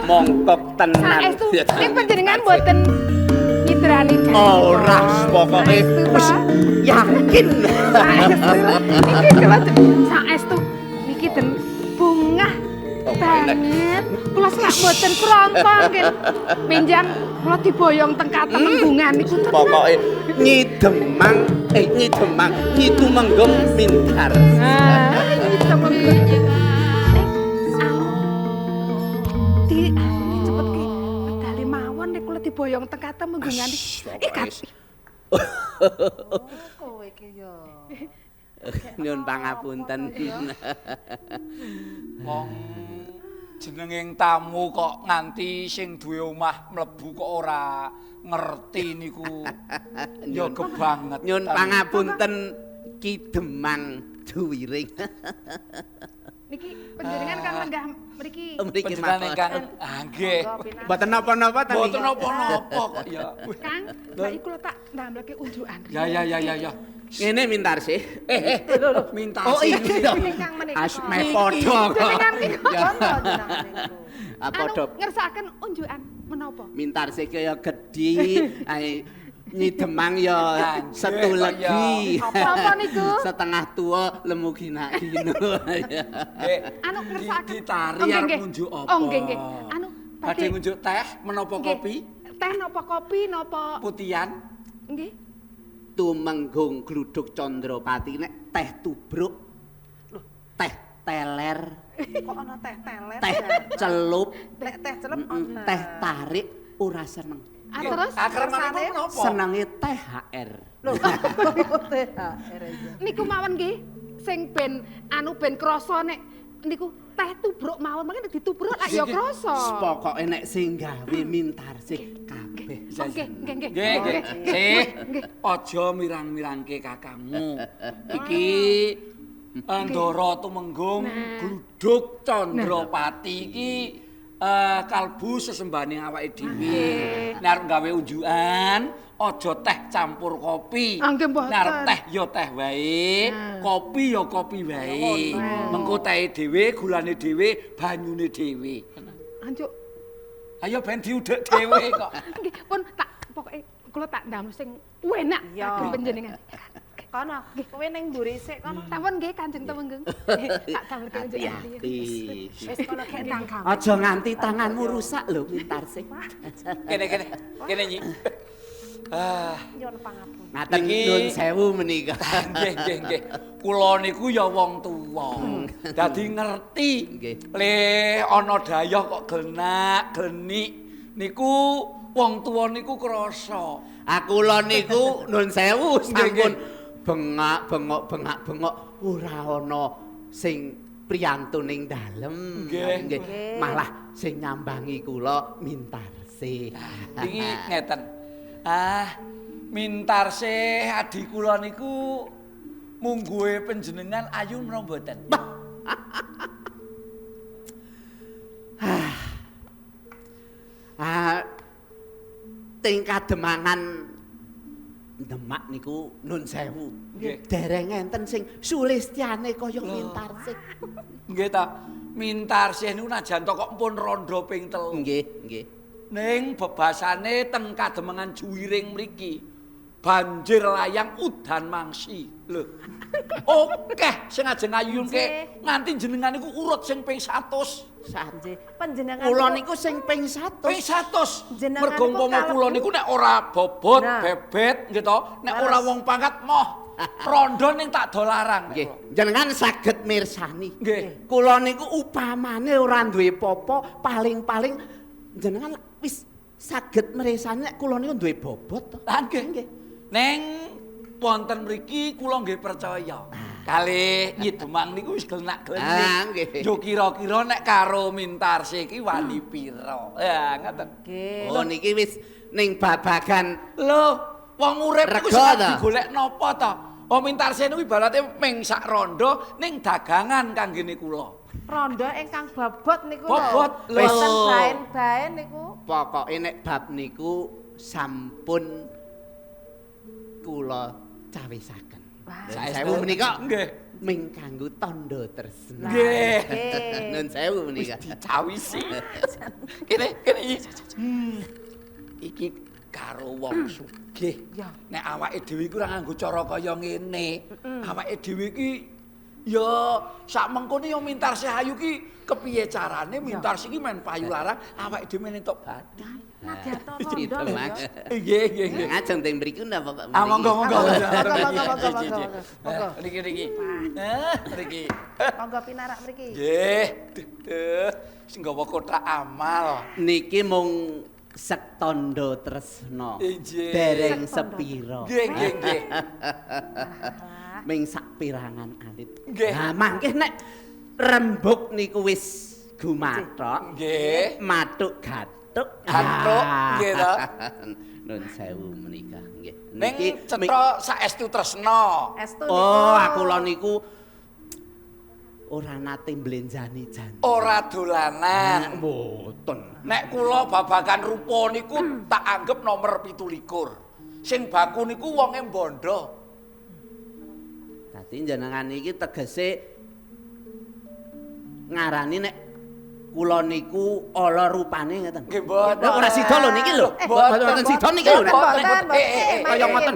Mongkok tenan. Saestu ning panjenengan mboten nyidrani janji. Ora, pokoke wis yakin. Saestu. Niki kula saestu niki den bungah banget. Kula selak mboten kranta nggih. Menjang kula diboyong teng katemenggungan niku tenan. Pokoke nyidemang, nyidemang, nyitumenggung mintar. Ah, nyitumenggung. Di cepetke medale mawon nek kula diboyong teng katemenggungan iki. Ikat. Oh, kowe iki ya. Nyun pangapunten. Wong jenenging tamu kok nganti sing duwe omah mlebu kok ora ngerti niku. Ya kebangetan. Nyun pangapunten Ki Demang Juwiring. Niki panjenengan kang lenggah mriki. Mriki Panjenengan ingkang nggih. Mboten napa-napa ta niki. Mboten napa-napa kok ya. Kang, lha kula tak ndamelke unjukan. Ya ya ya ya ya. Ngene Mintarsih. Mintarsih. Oh iki to. Ingkang menika. Asme padha kok. Jenengan niku. Ah padha. Anu ngersakaken unjukan menapa? Mintarsih kaya gedhi, ae Nyi Demang ya setu legi. Apa niku? Setengah tua lemu gina-gino. Anu ngersakaken ditari arep ngunjuk apa? Oh nggih nggih. Anu badhe ngunjuk teh menapa kopi? Teh napa kopi napa putihan? Nggih. Tumenggung Gluduk Candrapati nek teh tubruk, teh teler, kok ana teh teler, teh celup, nek teh celup ana, teh tarik ora seneng. Ah terus akremane menapa? Senenge teh HR. Lho, THR aja. Niku mawon nggih sing ben anu ben krasa nek niku teh tubruk mawon, mangke ditubruk lak ya krasa. Pokoke nek sing gawe Mintarsih kabeh. Nggih, nggih, nggih. Nggih, nggih. Aja mirang-mirangke kakangmu. Iki Ndara Tumenggung Gluduk Candrapati iki kalbu sesembahane awake dhewe. Nek arep gawe unjukan, aja teh campur kopi. Nek arep teh ya teh wae, kopi ya kopi wae. Mengko tehe dhewe, gulane dhewe, banyune dhewe. Anjuk. Ayo ben diudhek dhewe kok. Nggih, pun tak pokoke kula tak ndamel sing enak kagem panjenengan. Kono, kowe ning mburi sik kono. Sampun nggih Kanjeng Tumenggung. Tak damelke unjukan. Wis kono gek ndang gawe. Aja nganti tanganmu rusak lho Mintarsih. Kene kene. Kene Nyi. Ah, nyuwun pangapunten. Ngaten nuwun sewu menika. Nggih nggih nggih. Kula niku ya wong tuwa. Dadi ngerti. Le ana dayah kok glenak, glenik niku wong tuwa niku krasa. Ah kula niku nuwun sewu sampun bengak bengok bengak bengok ora ana sing priyantun ning dalem. Nggih. Malah sing nyambangi kula Mintarsih. Niki ngeten. Ah, Mintarsih adi kula niku mungguhe panjenengan ayu menapa mboten? Ah, ting kademangan Demak niku nun sewu. Dereng enten sing sulistyane kaya Mintarsih. Nggih ta. Mintarsih niku najan to kok pun randha ping 3. Nggih, nggih. Ning bebasane teng kademangan Juwiring mriki. Banjir layang udan mangsi. Lho. Okeh sing ajeng ngayunke nganti jenengan niku urut sing ping 100. Nggih. Panjenengan kula niku sing ping 100. Ping 100. Mergo umpama kula niku nek ora bobot, bebet nggih to, nek ora wong pangkat moh rondo ning tak do larang. Nggih. Jenengan saged mirsani. Nggih. Kula niku upamane ora duwe apa-apa, paling-paling jenengan wis saged mirsani nek kula niku duwe bobot to. Lah nggih. Neng wonten mriki kula nggih percaya. Kalih Nyi Demang niku wis glenak-glenik. Yo kira-kira nek karo Mintarsih iki wani pira. Ya ngoten. Oh niki wis ning babagan. Lho, wong urip iku sing digolek napa to? Oh Mintarsih niku ibarate ming sak rondo ning dagangan kanggene kula. Rondo ingkang bobot niku lho. Bobot lho. Boten baen-baen niku. Pokoke nek bab niku sampun kula cawisaken. Saestu menika nggih. Ming kanggo tandha tresna. Nggih. Nun sewu menika. Wis dicawisi. Kene kene iki. Iki karo wong sugih. Nek awake dhewe iku ora nganggo cara kaya ngene. Awake dhewe iki ya sak mengkone ya Mintarsih ayu ki kepiye carane Mintarsih iki men payu larang awake dhewe men entuk bathi. Nadyan to rondo lho ya. Nggih nggih nggih. Ngajeng teng mriku napa Pak? Ah monggo monggo. Monggo monggo monggo monggo. Niki niki. Niki. Monggo pinarak mriki. Nggih. Duh, sing nggawa kotak amal. Niki mung setandha tresna. Dereng sepira. Nggih nggih nggih. Ming sapirangan alit. Nggih. Lah mangke nek rembug niku wis gumathok. Nggih. Mathuk gathuk. Gathuk nggih to. Nun sewu menika nggih. Ning cetha saestu tresna. Oh, aku lho niku ora nate mblenjani janji. Ora dolanan. Mboten. Nek kula babagan rupa niku tak anggep nomor 27. Sing baku niku wonge bondo. Dadi jenengan iki tegese ngarani nek kula niku ala rupane ngeten. Nggih mboten. Ora sida lho niki lho. Mboten sida niki lho. Kaya ngoten.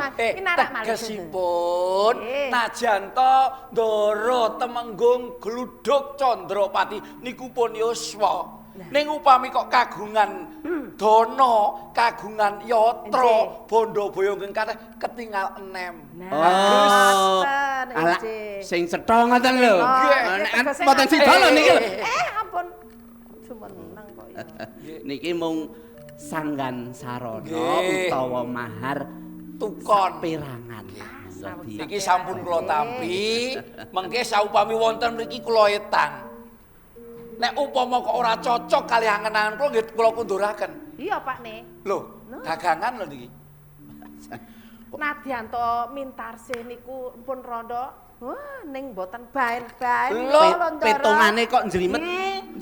Tegesipun najan to Ndara Temenggung Gluduk Candrapati niku pun yuswa. Ning upami kok kagungan dana, kagungan yatra, bondo boyo ingkang kathah ketinggal enem. Oh. Ala sing cetha ngoten lho. Nek mboten sida lho niki lho. Ampun. Jumeneng kok ya. Niki mung sanggan sarana utawa mahar tukon perangan. Niki sampun kula tampi, mengke saupami wonten mriki kula etang. Nek upama kok ora cocok kali angen-angen kula nggih kula kunduraken. Iya, Pak ne. Lho, dagangan lho niki. Nadyan to Mintarsih niku pun rondo. Wah, ning mboten baen-baen. Petungane kok njlimet.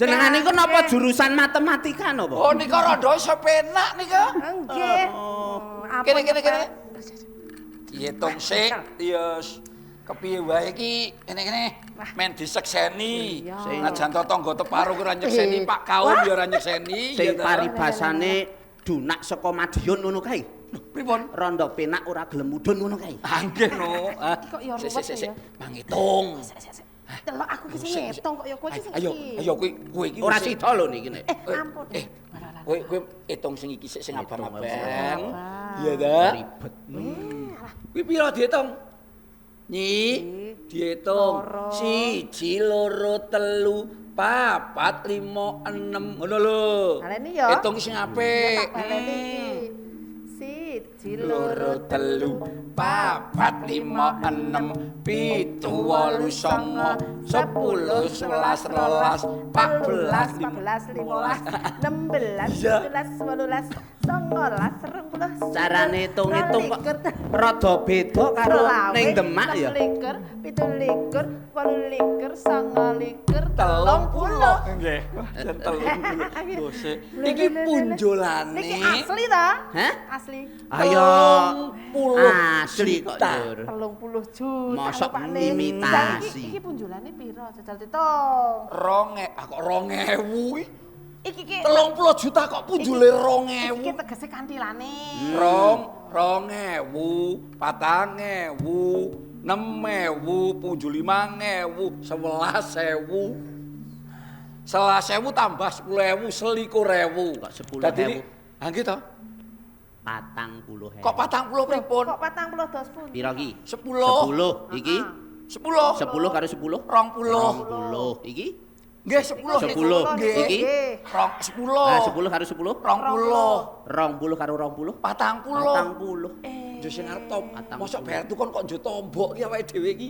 Jenengan niku napa jurusan matematika napa? Oh, nika rondo iso penak nika. Nggih. Kene kene kene. Diitung sik, ya kepiye wae iki kene-kene men disekseni. Najan to tangga teparo ora nyekseni, Pak Kaum ya ora nyekseni. Sing paribasane dunak saka Madiun ngono kae. Pripun? Rondo penak ora gelem mudhun ngono kae. Ah nggih no. Kok ya ruwet ya. Mangitung. Delok aku ki sing ngitung kok ya kowe iki sing Ayo, ayo kowe kowe iki ora sida lho niki nek. Ampun. Kowe kowe hitung sing iki sik sing abang-abang. Iya ta? Ribet. Kuwi pira diitung? Nyi, diitung 1 2 3 4 5 6 ngono lho. Baleni ya. Hitung sing apik. Baleni. 1 2 3 4 5 6 7 8 9 10 11 12 14 14 15 16 17 18 19 20. Carane hitung-hitung kok rada beda karo ning Demak ya. 24 27 28 29 30. Nggih, jan 30. Dose. Iki punjolane. Niki asli ta? Hah? Asli. Ayo asli kok Njur. 30 juta. Mosok imitasi. Iki punjolane piro jajal ditung. Kok 2000 iki. Iki ki 30 juta kok punjule 2000. Iki tegese kantilane. 2000, 4000, 6000, punjul 5000, 11000. 11.000 tambah 10.000, 21.000. Kok 10.000? Dadi ha nggih to? 40.000. Kok 40 pripun? Kok 40 dos pundi? Pira iki? 10. 10 iki? 10. 10 karo 10? 20. 20 iki? Nggih 10. 10 iki? 10. Nah, 10 karo 10? 20. 20 karo 20? 40. 40. Yo sing arep to. Mosok bayar tukon kok njo tombok ki awake dhewe iki.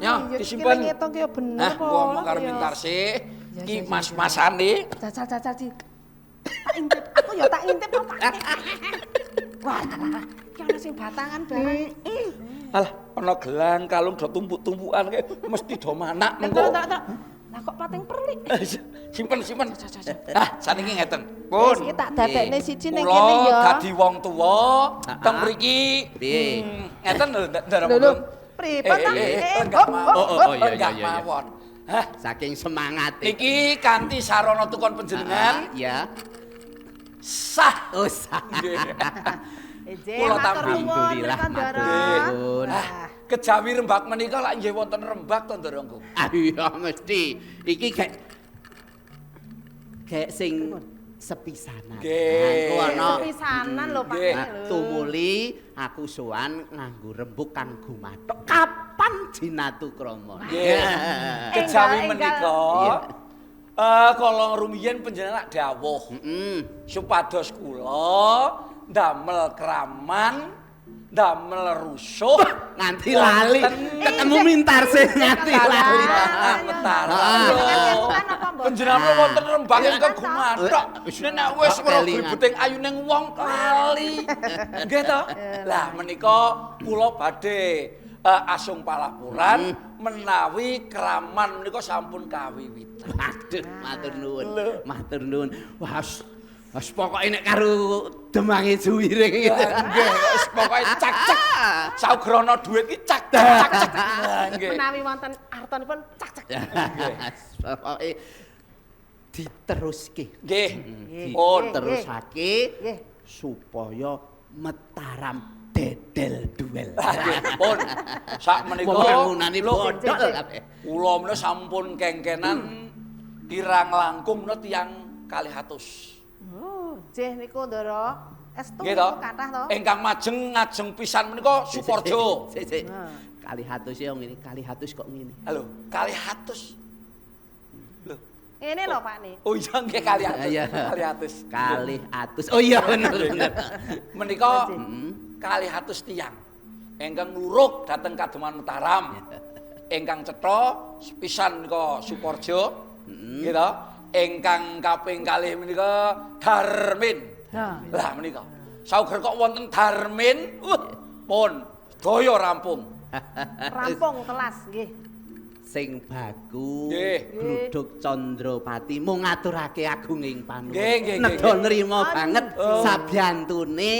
Ya, disimpen. Iki ngitung ki ya bener apa? Ngomong karo Mintarsih. Iki mas-masane. Jajal-jajal di. Tak intip. Aku ya tak intip kok. Wah, iki ana sing batangan barang. Alah, ana gelang kalung do tumpuk-tumpukan kae mesti do manak mengko. Lah kok pating perlik. Simpen, simpen. Ah, saniki ngeten. Pun. Wis iki tak dadekne siji ning kene ya. Kula dadi wong tuwa teng mriki. Piye? Ngeten lho, Ndara. Lho, Pripun ta? Lenggah mawon. Oh, iya, Lenggah iya, iya. mawon. Hah, Saking semangate. niki kanthi sarana tukon panjenengan Ya. sah. Oh, sah. Nggih. Nggih, Kula matur tampi. nuwun Alhamdulillah, menika, matur Ndara. nuwun. Ah, kejawi rembak menika lak nggih wonten rembak to Ndara Nggung. Ah iya mesti. Iki gek gek sing sepisanan. Nggih. Aku ana Sepisanan lho Pak. Nggih. Nah, tumuli aku sowan nganggo rembug kang gumathok. Kapan jinatukrama? Nggih. Kejawi Enggal, menika Iya. Kala rumiyin panjenengan lak dawuh Heeh. supados kula ndamel kraman, ndamel rusuh Nganti lali. Wonten Ketemu Mintarsih nganti lali. Metaram. Kemutan apa mboten? Panjenengan wonten rembag ingkang gumathok. Nek wis weruh gribeting ayuning wong lali. Nggih to? Lah menika kula badhe asung palapuran menawi kraman menika sampun kawiwitan. Waduh, matur nuwun. Matur nuwun. Wah, wis pokoke nek karo demange juwiring gitu. Nggih, wis pokoke cak-cak. Saugrana dhuwit ki cak cak cak cak. Lah, Nggih. Menawi wonten artanipun cak cak. Pokoke diteruske. Nggih. Pun. Diterusake Nggih. supaya Mataram dedel duel. Lah, nggih, pun. Sak menika Wong bangunane lho, bodol kabeh. Kula menika sampun kengkenan kirang langkung menika tiyang 200. Oh, nggih niku Ndara. Estu Nggih to? kathah to. Ingkang majeng ngajeng pisan menika Suporjo. Sik, sik. Kalih atus ya ngene, kalih atus kok ngene. Halo, 200. Lho. Ngene lho Pak nih. Oh iya nggih 200. Iya. 200. Kalih atus. Oh iya bener bener. Menika 200 tiyang ingkang ngluruk dhateng Kademangan Mataram. Ingkang cetha sepisan menika Suporjo. Nggih to? Ingkang kaping kalih menika Darmin. Lah menika. Sauger kok wonten Darmin, pun sedaya rampung. Rampung telas nggih. Sing baku Nggih. gluduk Candropati mung ngaturake agunging panuwun. Nggih, nggih, nggih, Nedha nggih. nrima banget Oh. sabyantune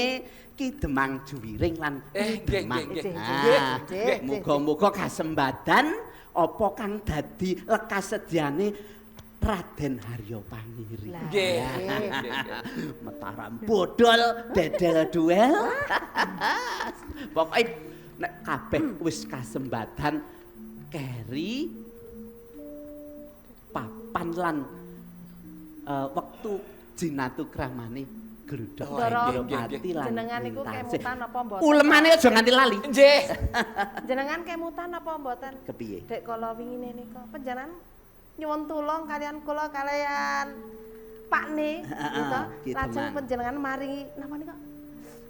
Ki Demang Juwiring lan Eh, Ki nggih, Demang. nggih, nggih. Ah, Nggih, nggih. Muga-muga kasembadan apa kang dadi lekasedyane Raden Haryo Pangiri. Nggih. Nggih, nggih. Mataram bodol, dedel duel. Pokoke nek kabeh wis kasembadan keri papan lan wektu jinatu kramane gludhok Oh, nggih, nggih, Pati lan Jenengan niku Mintarsih. kemutan apa mboten? Ulemane aja nganti lali. Nggih. Jenengan kemutan apa mboten? Kepiye? Dek kala wingine nika panjenengan nyuwun tulung kalian kula kalian Pak Ne gitu. Ki Lajeng Demang. panjenengan maringi napa nika?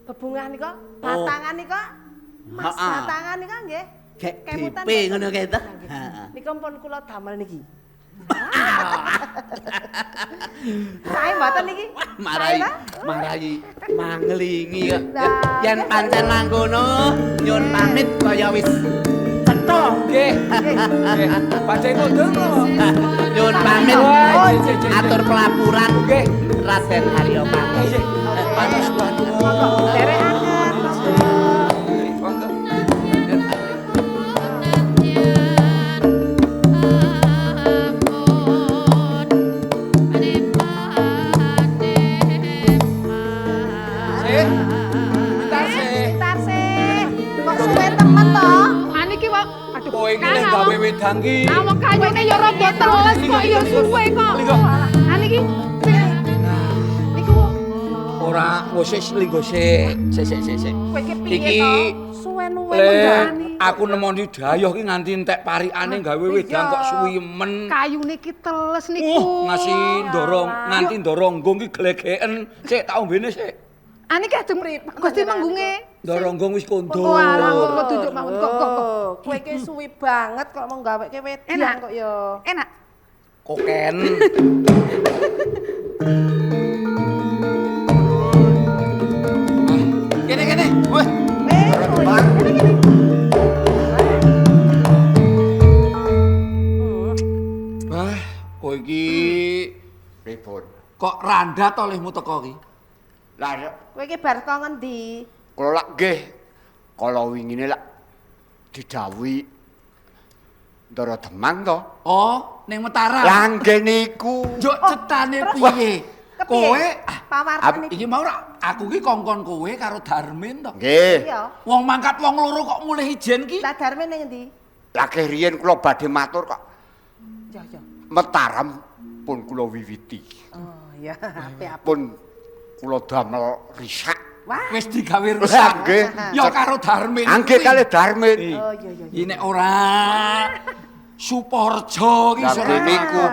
Bebungah nika, batangan nika. Mas Ha-ha. batangan nika nggih. Gek Kemutan DP mboten? ngono kae to. Nggih. Ha-ha. Nika pun kula damel niki. Sae mboten niki? Marai Sae ta? marai manglingi kok. Lah, Yen pancen mangkono nyun pamit kaya wis cetha. Nggih. Nggih. Badhe kondur napa? Nyun pamit Wah, nggih, nggih, nggih. atur pelapuran Nggih. Raden Haryo Pangiri. Nggih. Matur suwun. Derekaken. Nggih, monggo. Sih. Bentar sih. Bentar sih. Kok suwe temen to? Ah niki wong aduh. Kowe iki lek gawe wedang ki. Ah wong kayune ya rada teles kok ya suwe kok. Ah niki niku Ora wis wis linggo sik. Sik sik sik sik. Kowe iki piye Iki to? Suwe-nuwe Le, mendani. aku nemoni dayoh ki nganti entek parikane gawe wedang kok suwi men. kayune ki teles niku. Ngasih ndorong, nganti ndorong ki glegeken. Sik tak ombene sik. Ah niki ajeng Gusti menggunge. Ndorong wis kondur. Oh alah kok tunjuk mawon kok kok kok. Oh, kowe iki suwi banget kok mau gaweke wedang Enak. kok ya. Enak. Koken. Kene kene. Weh, Eh, kene kene. Wah, kowe iki Pripun? kok randa to lehmu teko ki? Lah Kowe iki bar saka ngendi? kula lak nggih kala wingine lak Didhawuhi Ndara Demang to. Oh, ning Mataram. Lah nggih niku. Njuk cetane piye? Kowe pawartane iki mau ora aku ki kongkon kowe karo Darmin to. Nggih. Iya. Wong mangkat wong loro kok mulih ijen ki. Lah Darmin ning endi? Lah ke riyen kula badhe matur kok. Ya ya. Mataram pun kula wiwiti. Oh ya, apik-apik. Pun kula damel risak. Wah. Wis digawe rusak. Nggih. Ya karo Darmin. Nggih kalih Darmin. Oh iya iya. Iki nek ora Suporjo ki Lah iso nggih niku.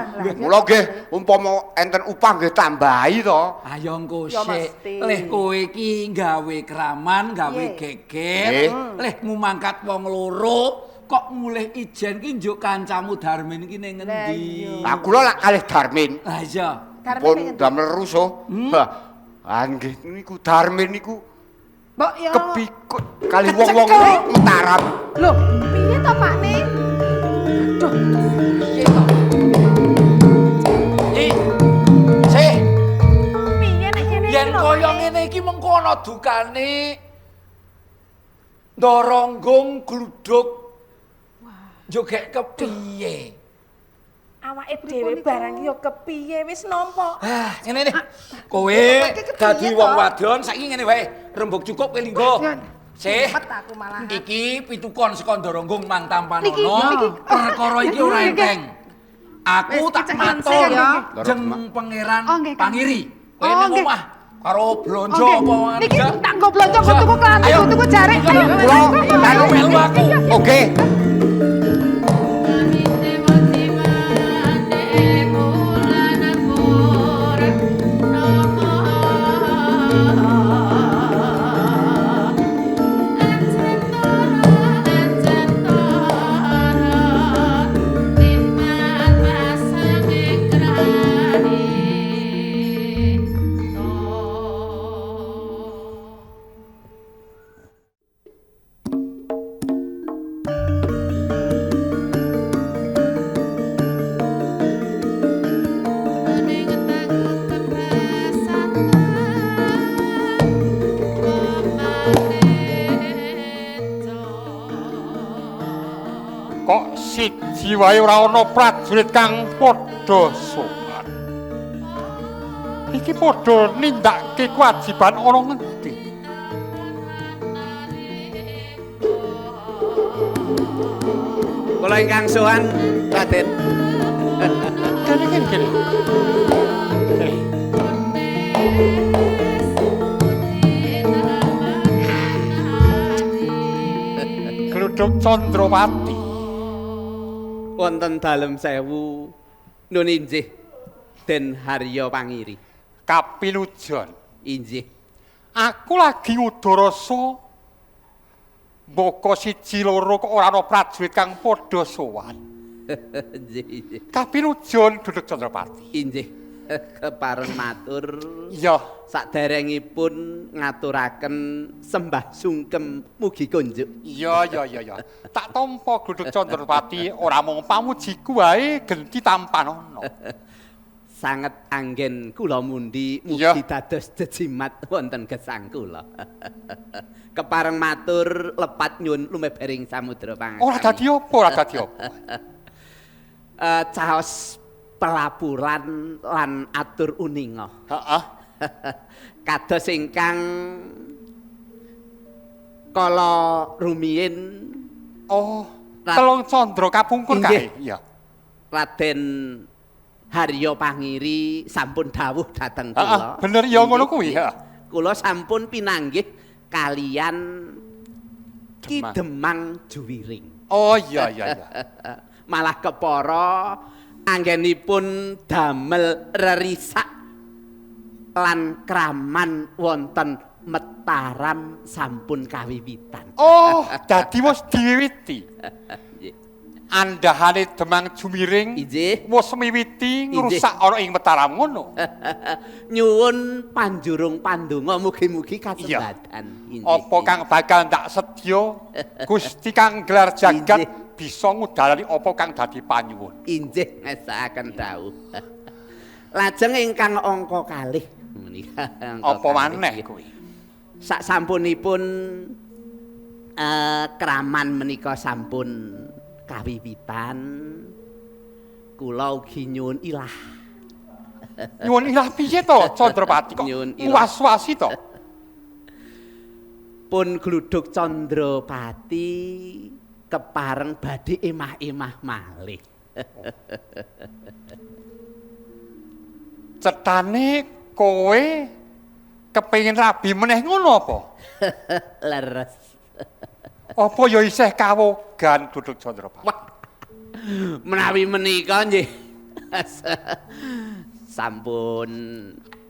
Mula nggih umpama enten upah nggih tambahi to. Ayo engko Ya sik. mesti. Leh kowe iki gawe kraman, gawe geger, Nggih. lehmu mangkat wong loro, kok mulih ijen ki njuk kancamu Darmin ki ning ngendi? Lah kula lak kalih Darmin. Lah iya. Darmin Pun ning endi? damel rusuh. Lah nggih niku Darmin niku Mbok ya. kepikut kalih wong-wong Mataram. Loh, piye to Pakne? Aduh, Piye to? Iki sik, piye nek kene iki yen lho, kaya Pakne? ngene iki mengko ana dukane Ndoronggung gluduk. Njogek kepiye? Awake dhewe barang ki yo kepiye wis nampa. Ah, ngene nih. Kowe dadi wong wadon saiki ngene wae, rembug cukup kowe linggo. Sih. Cepet aku malah. Iki pitukon saka Ndoronggung mang Niki, tampanono. niki. Perkara iki ora enteng. Aku Wis, tak dicekek matur sik ya. jeng pangeran Oh, nggih, Kang. Pangiri. Kowe Oh, ning nggih. omah karo blonjo Oke. apa mangan. Niki tak nggo blonjo nggo tuku klambi, Ayo. nggo tuku jarik. Ayo, Kula ayo, karo ayo. melu aku. Oke. Kok siji wae ora ana prajurit kang padha sowan. Iki padha nindakake kewajiban ana ngendi? Kula ingkang sowan Raden. Kene kene kene. Kene. Gluduk Candrawati. Wonten dalem sewu nun injih Den Harya Pangiri. Kapinujon. Injih. Aku lagi ngudarasa mbaka siji loro kok ora ana prajurit kang padha sowan. Injih injih. Kapinujon Gluduk Candrawati. Injih. Kepareng matur. Iya. Saderengipun ngaturaken sembah sungkem mugi kunjuk. Iya iya iya iya. Tak tampa Gluduk Candrawati ora mung pamujiku wae genti tampanono. Sanget anggen kula mundi Iya. mugi dados jejimat wonten gesang kula. Kepareng matur lepat nyun lumebering samudra pangaksami. Ora dadi apa, ora dadi apa. Caos pelapuran lan atur uninga. Heeh. Kados ingkang kala rumiyin Oh, telung candra kapungkur kae. Iya. Raden Harya Pangiri sampun dawuh dhateng Heeh, kula. bener ya ngono kuwi, heeh. Kula sampun pinanggih kalian Ki Demang Juwiring. Oh iya iya iya. Malah kepara anggenipun damel rerisak lan kraman wonten Mataram sampun kawiwitan. Oh, dadi wis diwiwiti. Andahane Demang Jumiring wis miwiti ngrusak ana ing Mataram ngono. Nyuwun panjurung pandonga mugi-mugi kasembadan. Apa kang bakal ndak sedya Gusti kang gelar jagat bisa ngudalani apa kang dadi panyuwun. Injih ngesakaken dawuh. Lajeng ingkang angka kalih menika. Apa maneh kuwi? Sak sampunipun Kraman menika sampun kawiwitan, kula ugi nyuwun ilah. Nyuwun ilah piye to, Chandrapati kok Nyuwun ilah. was-wasi to? Pun gluduk Chandrapati kepareng badhe emah-emah malih. Cetane kowe kepengin rabi meneh ngono apa? Leres. Apa ya isih kawogan gluduk Chandrapati? Wah. Menawi menika nggih sampun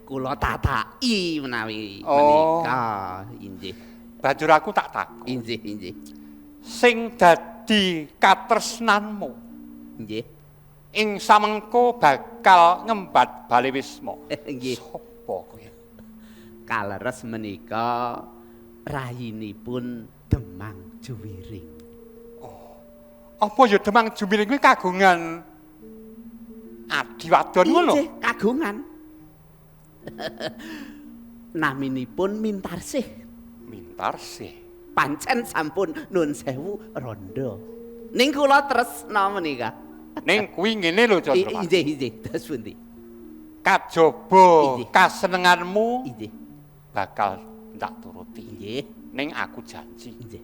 kula tataki menawi menika inggih. Banjur aku tak takon. Inggih, inggih. Sing dadi katresnanmu nggih ing samengko bakal ngembat bale wisma. Nggih. Sapa kowe? Kaleres menika rayinipun Demang Juwiring. Oh. Apa ya Demang Juwiring kuwi kagungan adi wadon ngono? Inggih, kagungan. Naminipun Mintarsih. Mintarsih. Pancen sampun nun sewu rondo. Ning kula tresna menika. Ning kuwi ngene lho Chandrapati. Inggih, inggih, terus pundi? Kajaba kasenenganmu inggih bakal ndak turuti. Inggih. Ning aku janji. Inggih.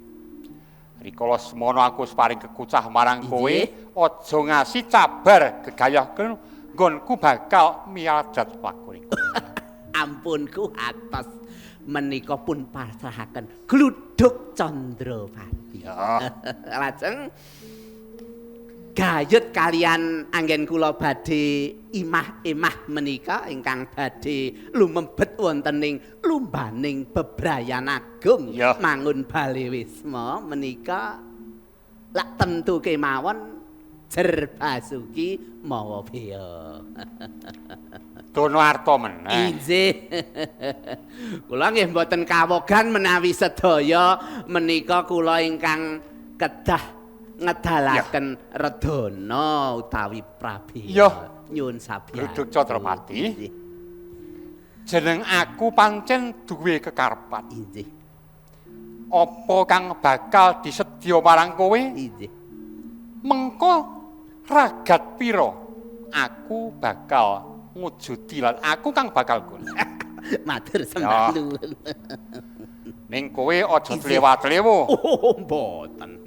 Rikala semono aku wis paring kekucah marang kowe, aja ngasi cabar gegayahken nggonku bakal miyadat lakune. Ampun ku atos menika pun pasrahaken gluduk Chandrapati. Ya. Lajeng gayut kalian anggen kula badhe imah-imah menika ingkang badhe lumebet wonten ing lumbaning bebrayan agung mangun bale wisma menika lak tentu kemawon jer basuki mawa beya. Dono arta meneh. Inggih. Kula nggih mboten kawogan menawi sedaya menika kula ingkang kedah ngedalaken redana utawi prabeya. Nyuwun sabiyantu. Gluduk Chandrapati. Jeneng aku pancen duwe kekarepan. Inggih. Apa kang bakal disedya marang kowe? Inggih. Mengko ragat pira aku bakal ngujudi lan aku kang bakal golek. Matur sembah nuwun. Ning kowe aja tlewa-tlewo. Oh, mboten.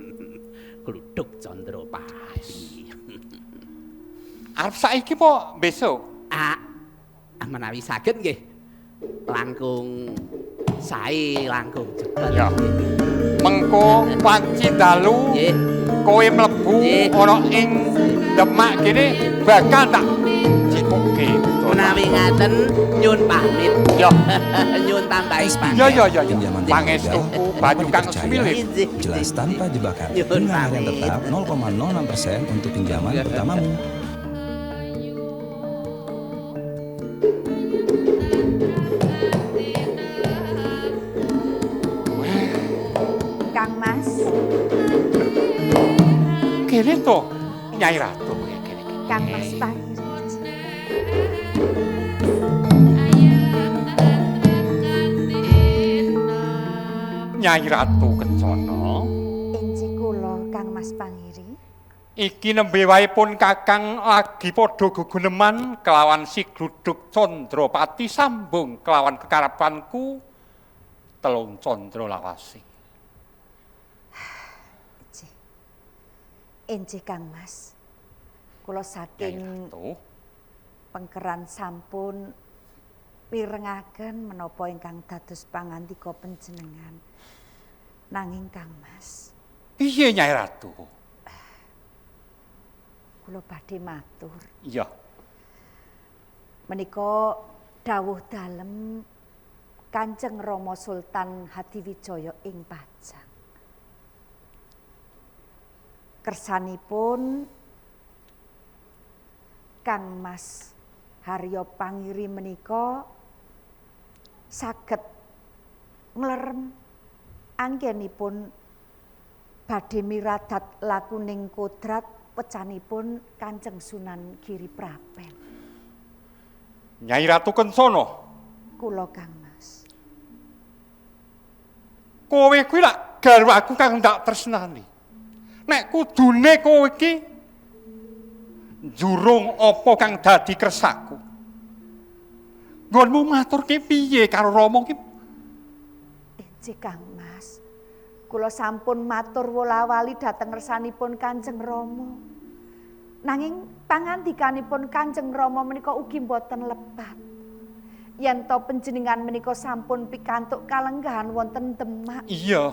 Gluduk Chandrapati. Arep saiki po besok? Ah, menawi saged nggih. Langkung sae, langkung cepet. Ya. Mengko wanci dalu kowe mlebu ana ing Demak kene bakal tak jikuke. Menawi ngaten nyun pamit. Ya. Nyun tambahi pamit. Ya ya ya ya. Pangestuku banyu kang sumilir. Jelas tanpa jebakan. Bunga harian tetap 0,06% untuk pinjaman pertamamu. Kang Mas. Kene to Nyai Ratu kene. Kang Mas Pangiri. Nyai Ratu Kencana. Inggih kula Kang Mas Pangiri. Iki nembe wae pun Kakang lagi padha geguneman kelawan si Gluduk Chandrapati sambung kelawan kekarepanku telung candra lawase. Inggih Kang Mas. Kula saking pengkeran sampun mirengaken menapa ingkang dados pangandika panjenengan. Nanging Kang Mas. Piye Nyai Ratu? Kula badhe matur. Iya. Menika dawuh dalem Kanjeng Rama Sultan Hadiwijaya ing Pajang. Kersanipun Kang Mas Haryo Pangiri menika saged nglerem anggenipun badhe miradat lakuning kodrat wecanipun Kanjeng Sunan Giri Prapen. Nyai Ratu Kencana. Kula Kang Mas. Kowe kuwi lak garwaku kang ndak tresnani. Nek kudune kowe iki njurung apa kang dadi kersaku. Nggonmu maturke piye karo Rama ki? Inggih Kang Mas. Kula sampun matur wola-wali dhateng ngersanipun Kanjeng Rama. Nanging pangandikanipun Kanjeng Rama menika ugi mboten lepat. Yen to panjenengan menika sampun pikantuk kalenggahan wonten Demak. Iya.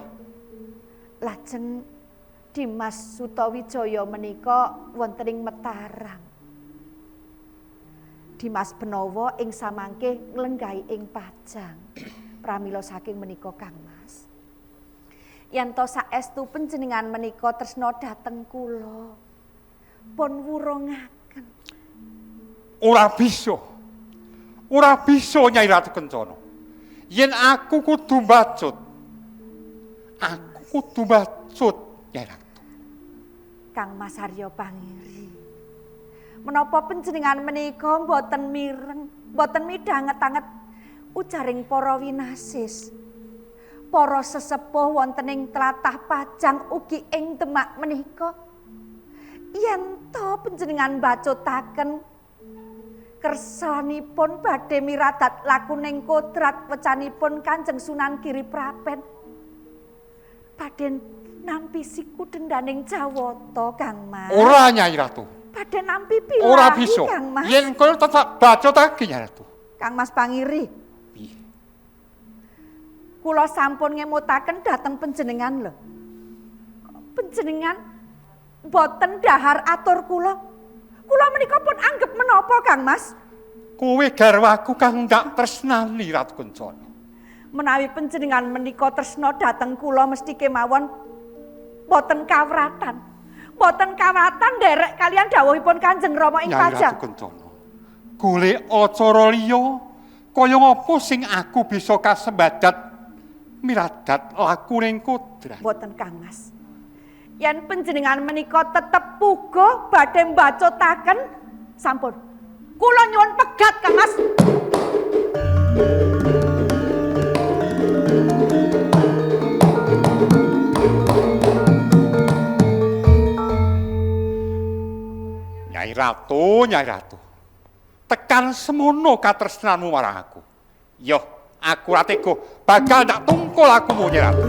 Lajeng Dimas Sutawijaya menika wonten ing Mataram. Dimas Benawa ing samangke nglenggahi ing Pajang. Pramila saking menika Kang Mas. Yen to saestu panjenengan menika tresna dhateng kula, pun wurungaken. Ora bisa. Ora bisa Nyai Ratu Kencana. Yen aku kudu mbacut. Aku kudu mbacut Nyai Ratu. Kang Mas Arya Pangiri. Menapa panjenengan menika mboten mireng, mboten midhanget-anget ujaring para winasis. Para sesepuh wonten ing tlatah Pajang ugi ing Demak menika. Yen to panjenengan bacutaken kersanipun badhe miradat lakuning kodrat wecanipun Kanjeng Sunan Giri Prapen. Badhe nampi siku dendaning Jawata Kang Mas. Ora Nyai Ratu. Badhe nampi pilahi. Ora bisa. Kang Mas. Yen kowe tetep bacutake Nyai Ratu. Kang Mas Pangiri. Piye? Kula sampun ngemutaken dhateng panjenengan lho. Panjenengan mboten dahar atur kula. Kula menika pun anggep menapa Kang Mas? Kowe garwaku kang ndak tresnani Ratu Kencana. Menawi panjenengan menika tresna dhateng kula mesti kemawon mboten kawratan. Mboten kawratan nderek kalian dawuhipun Kanjeng Rama ing Pajang. Nyai Ratu Kencana. Golek acara liya kaya ngapa sing aku bisa kasembadat miradat lakuning kodrat. Mboten Kang Mas. Yen panjenengan menika tetep puguh badhe mbacutaken sampun. Kula nyuwun pegat Kang Mas. Nyai Ratu, Nyai Ratu. Tekan semono katresnanmu marang aku. Yo, aku ora tega bakal ndak tungkul akumu Nyai Ratu.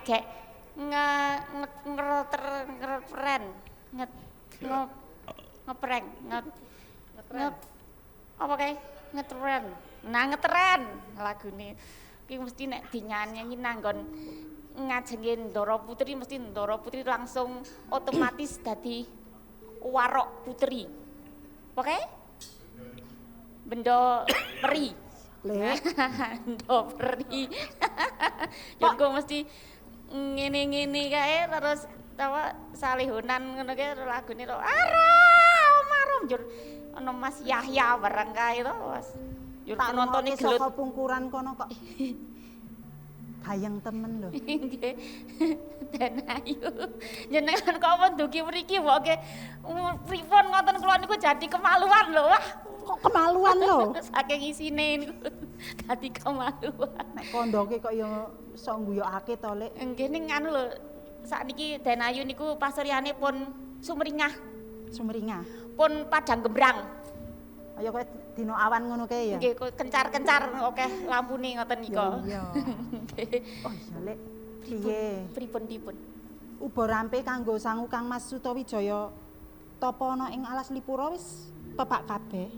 gek nge nge ngerpren nge ngepreng nge apa kae ngetren. Nah ngetren lagune. Ki mesti nek dinyanyi nanggon ngajenge Ndara Putri mesti Ndara Putri langsung otomatis dadi warok putri. Oke? Bendo peri. Bendo peri. Ya kok mesti ngene-ngene kae terus apa salihunan ngono kae lagune to. Arah, marum njur ana Mas Yahya bareng kae to, Mas. Njur penontone gelut. Saka pungkuran kono kok. Gayeng temen lho. Nggih. Den ayu. Jenengan kok pun dugi mriki mboke pripun ngoten kula niku jadi kemaluan lho. Wah, kok kemaluan lho. Saking isine niku dadi kemaluan. Nek kondoke kok ya sok ngguyokake to, Lek. Nggih ning anu lho. Sakniki Den Ayu niku pasuryane pun sumringah. Sumringah. Pun padang gembrang. Ayo kowe dina awan ngono kae ya. Nggih, kencar-kencar akeh lampune ngoten nika. Iya. Oh iya, Lek. Piye? Pripun dipun? Uba rampe kanggo sangu Kang Mas Sutawijaya tapa ana ing alas Lipura wis pepak kabeh.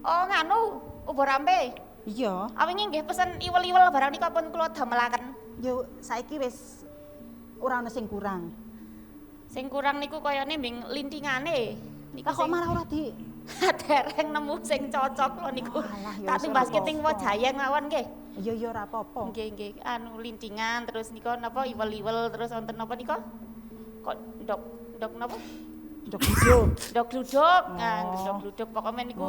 Oh, nganu, uba rampe. Iya. Awingi nggih pesen iwel-iwel barang nika pun kula damelaken. Yo saiki wis ora ana sing kurang. Sing kurang niku kayane ming lintingane. Niku kok malah ora di dereng nemu sing cocok lho niku. Tak tumbaske teng Wajayeng mawon nggih. Iya iya ora apa-apa. Nggih nggih, anu lintingan terus nika napa iwel-iwel terus wonten napa nika? Kok ndok napa? Ndok gluduk. Ndok gluduk. Nah, ndok gluduk pokoke niku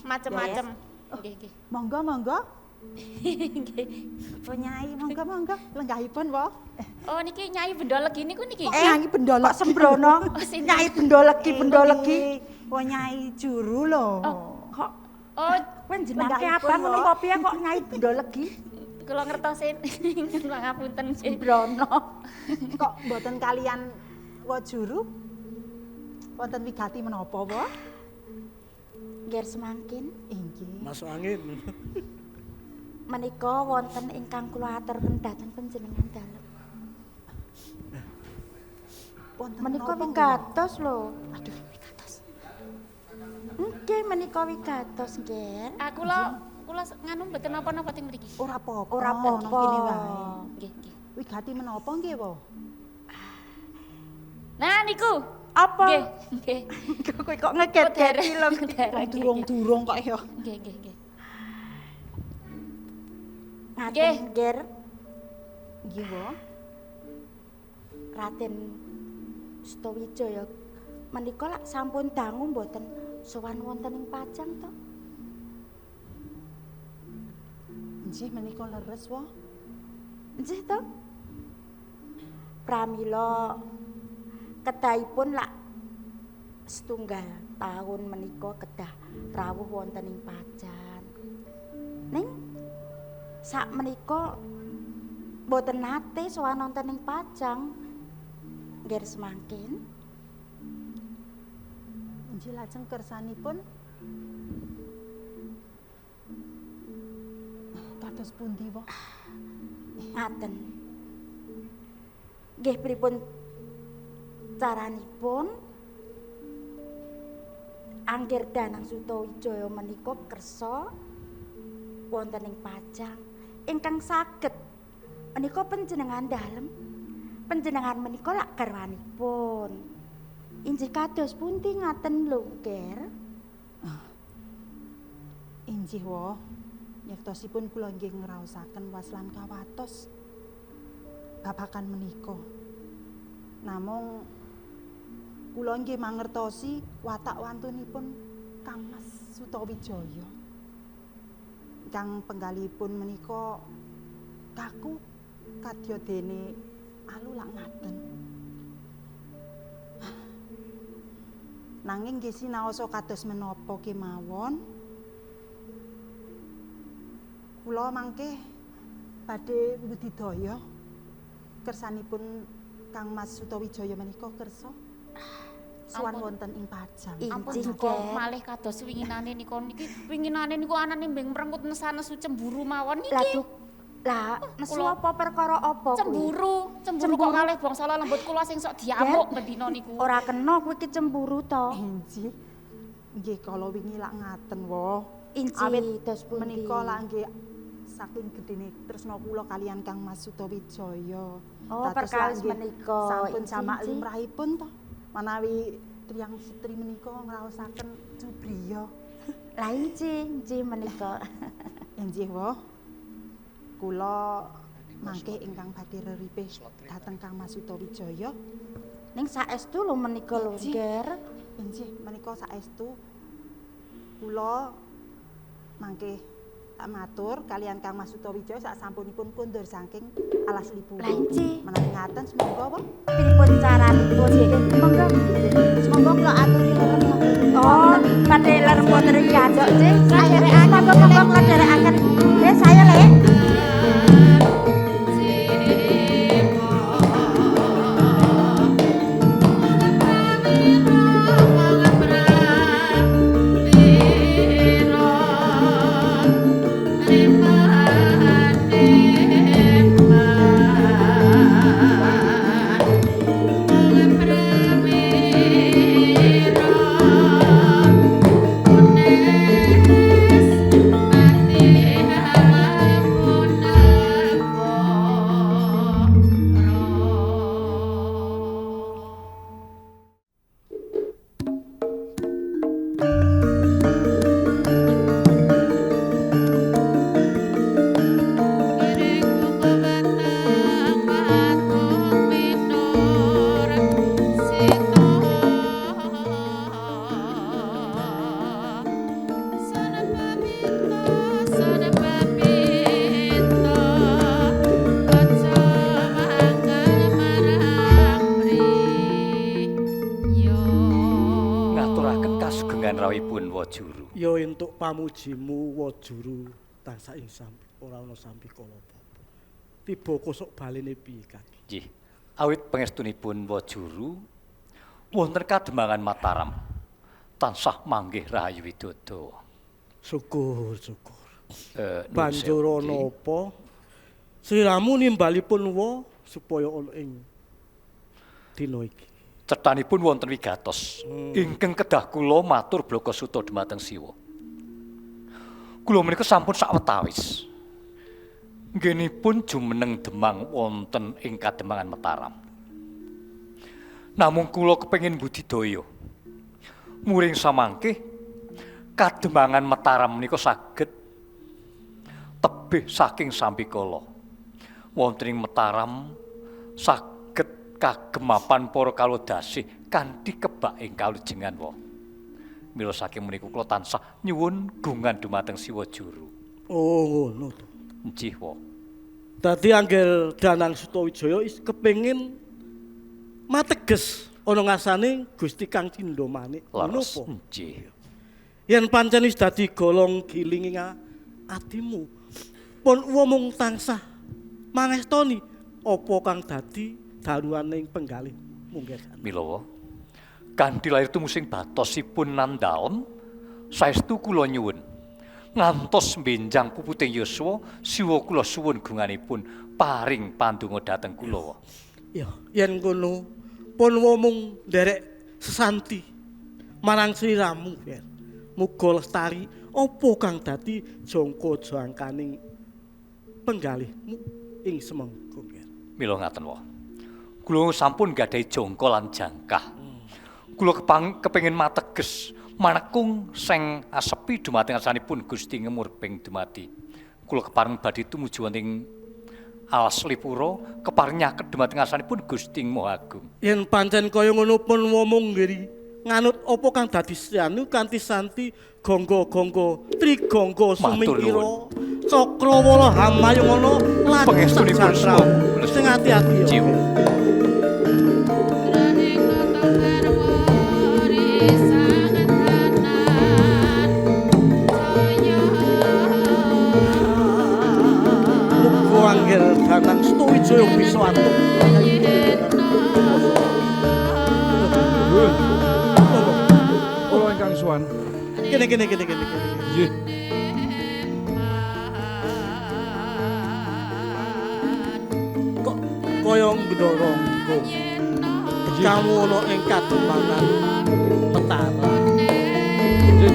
macem-macem. Nggih nggih. Monggo monggo. Nggih. Oh Nyai, monggo monggo lenggahipun wae. Oh niki Nyai Bendolegi niku niki. Nyai Bendolegi sembrono. Nyai Bendolegi Bendolegi. Oh Nyai Juru lho. Oh, kok oh kowe jenenge apa ngono apa piye kok Nyai Bendolegi? Kula ngertosin ngapunten sembrono. Kok mboten kalian wa juru? Wonten wigati menapa wa? Nggih semangkin. Inggih. Masuk angin. Menika wonten ingkang kula aturaken dhateng panjenengan dalem. Wonten menika wigatos lho. Aduh, wigatos. Nggih menika wigatos, nggih. Ah kula kula nganu mboten napa-napa teng mriki. Ora apa-apa. Ora apa-apa. Kene wae. Nggih, nggih. Wigati menapa nggih, wa? Nah niku. Apa? Nggih, nggih. Kowe kok ngeget-geti lho. Durung-durung kok ya. Nggih, nggih, nggih. Ngaten nggih. Nggih, wa. Raden Sutawijaya menika lak sampun dangu mboten sowan wonten ing Pajang to? Nggih menika leres wa. Nggih to? Pramila kedahipun lak setunggal taun menika kedah rawuh wonten ing Pajang. Ning sak menika mboten nate sowan wonten ing Pajang. Nggih semangkin. Nggih lajeng kersanipun kados pundi wa? Ngaten. Nggih pripun caranipun Angger Danang Sutawijaya menika kersa wonten ing Pajang ingkang saged menika panjenengan dalem. Panjenengan menika lak garwanipun. Injih kados pundi ngaten lho, Ger? Injih wa. Yektosipun kula nggih ngraosaken waslan kawatos babakan menika. Namung kula nggih mangertosi watak wantunipun Kang Mas Sutawijaya. Kang penggalipun menika kaku kadya dene alu lak ngaten. Nanging nggih sinaosa kados menapa kemawon kula mangke badhe mbudidaya kersanipun Kang Mas Sutawijaya menika kersa sowan wonten ing Pajang. Ampun duka malih kados winginane nika niki winginane niku anane mbing mrengut nesanesu cemburu mawon niki. Lah Lah, nesu apa perkara apa kuwi? Cemburu, cemburu kok ngalih bangsa lembut kula sing sok diamuk bendina niku. Ora kena kuwi ki cemburu to. Injih. Nggih kala wingi lak ngaten wo. Injih, dos pundi? Menika lak nggih saking gedene tresna kula kalian Kang Mas Sutawijaya. Oh, perkawis menika. Sampun jamak limrahipun to. Manawi tiyang setri menika ngraosaken cubriya. Lah injih, injih menika. Injih wo. Kula mangke ingkang badhe reripih dhateng Kang Mas Sutawijaya. Ning saestu lho menika lho, Nger. Injih, menika saestu kula mangke matur kalian Kang Mas Sutawijaya sak sampunipun kondur saking alas Lipura. Lah injih. Menawi ngaten sumangga apa? Pripun caranipun? Monggo. Sumangga kula aturi lerem. Oh, badhe lerem wonten ing gandok, Cik. Saya monggo monggo kula dherekaken. Saya Lek. Ya entuk pamujimu Wajuru tansah ing sampi ora ana sampikala apa-apa. Tiba kosok balene piye Kaki? Nggih. Awit pangestunipun Wajuru wonten Kademangan Mataram tansah manggih Rahayu Widodo. Syukur, syukur. Banjur ana apa? Sliramu nimbalipun wa supaya ana ing dina iki. Cethanipun wonten wigatos ingkang kedah kula matur blaka suta dumateng Siwa. Kula menika sampun sawetawis. Nggenipun jumeneng Demang wonten ing Kademangan Mataram. Namung kula kepengin budidaya. Muring samangke Kademangan Mataram menika saged tebih saking sampikala. Wonten ing Mataram saged kagemapan para kalodasih kanthi kebak ing kalujengan wa. Mila saking menika kula tansah nyuwun gungan dumateng Siwa Juru. Oh, ngono to. Nggih, wa. Dadi anggel Danang Sutawijaya is kepengin mateges ana ngasane Gusti Kang Cindha Manik. Ngono apa? Nggih. Yen pancen wis dadi golong giling ing atimu, pun mung tansah mangestoni apa kang dadi daruane ing penggalih munggah. Mila kanthi lair tumusing batosipun nandalem saestu kula nyuwun ngantos benjang puputing yuswa siwa kula suwun gunganipun paring pandonga dhateng kula. Ya, yen ngono pun mung nderek sesanti marang sliramu yen muga lestari apa kang dadi jangka jangkaning penggalihmu ing semenggung. Mila ngaten wae. Kula sampun gadhahi jangka lan jangkah. Kula kepengin mateges manekung seng asepi dumateng asmanipun Gusti Ngemurping dumadi. Kula kepareng badhe tumuju wonten ing alas Lipura kepareng nyaket dumateng asmanipun Gusti Maha Agung. Yen pancen kaya ngono pun mung nggiri nganut apa kang dadi sanu kanthi santi gonggo-gonggo trigonggo sumingkira cakrawala hamayungana lan pangestunipun sing ati-ati ya. Muga anggel Danang Sutawijaya bisa antuk. Kula ingkang suwan. Kene kene kene kene kene. Nggih. Bunda Rangga. Tekamu ana ing kademangan Mataram. Nggih.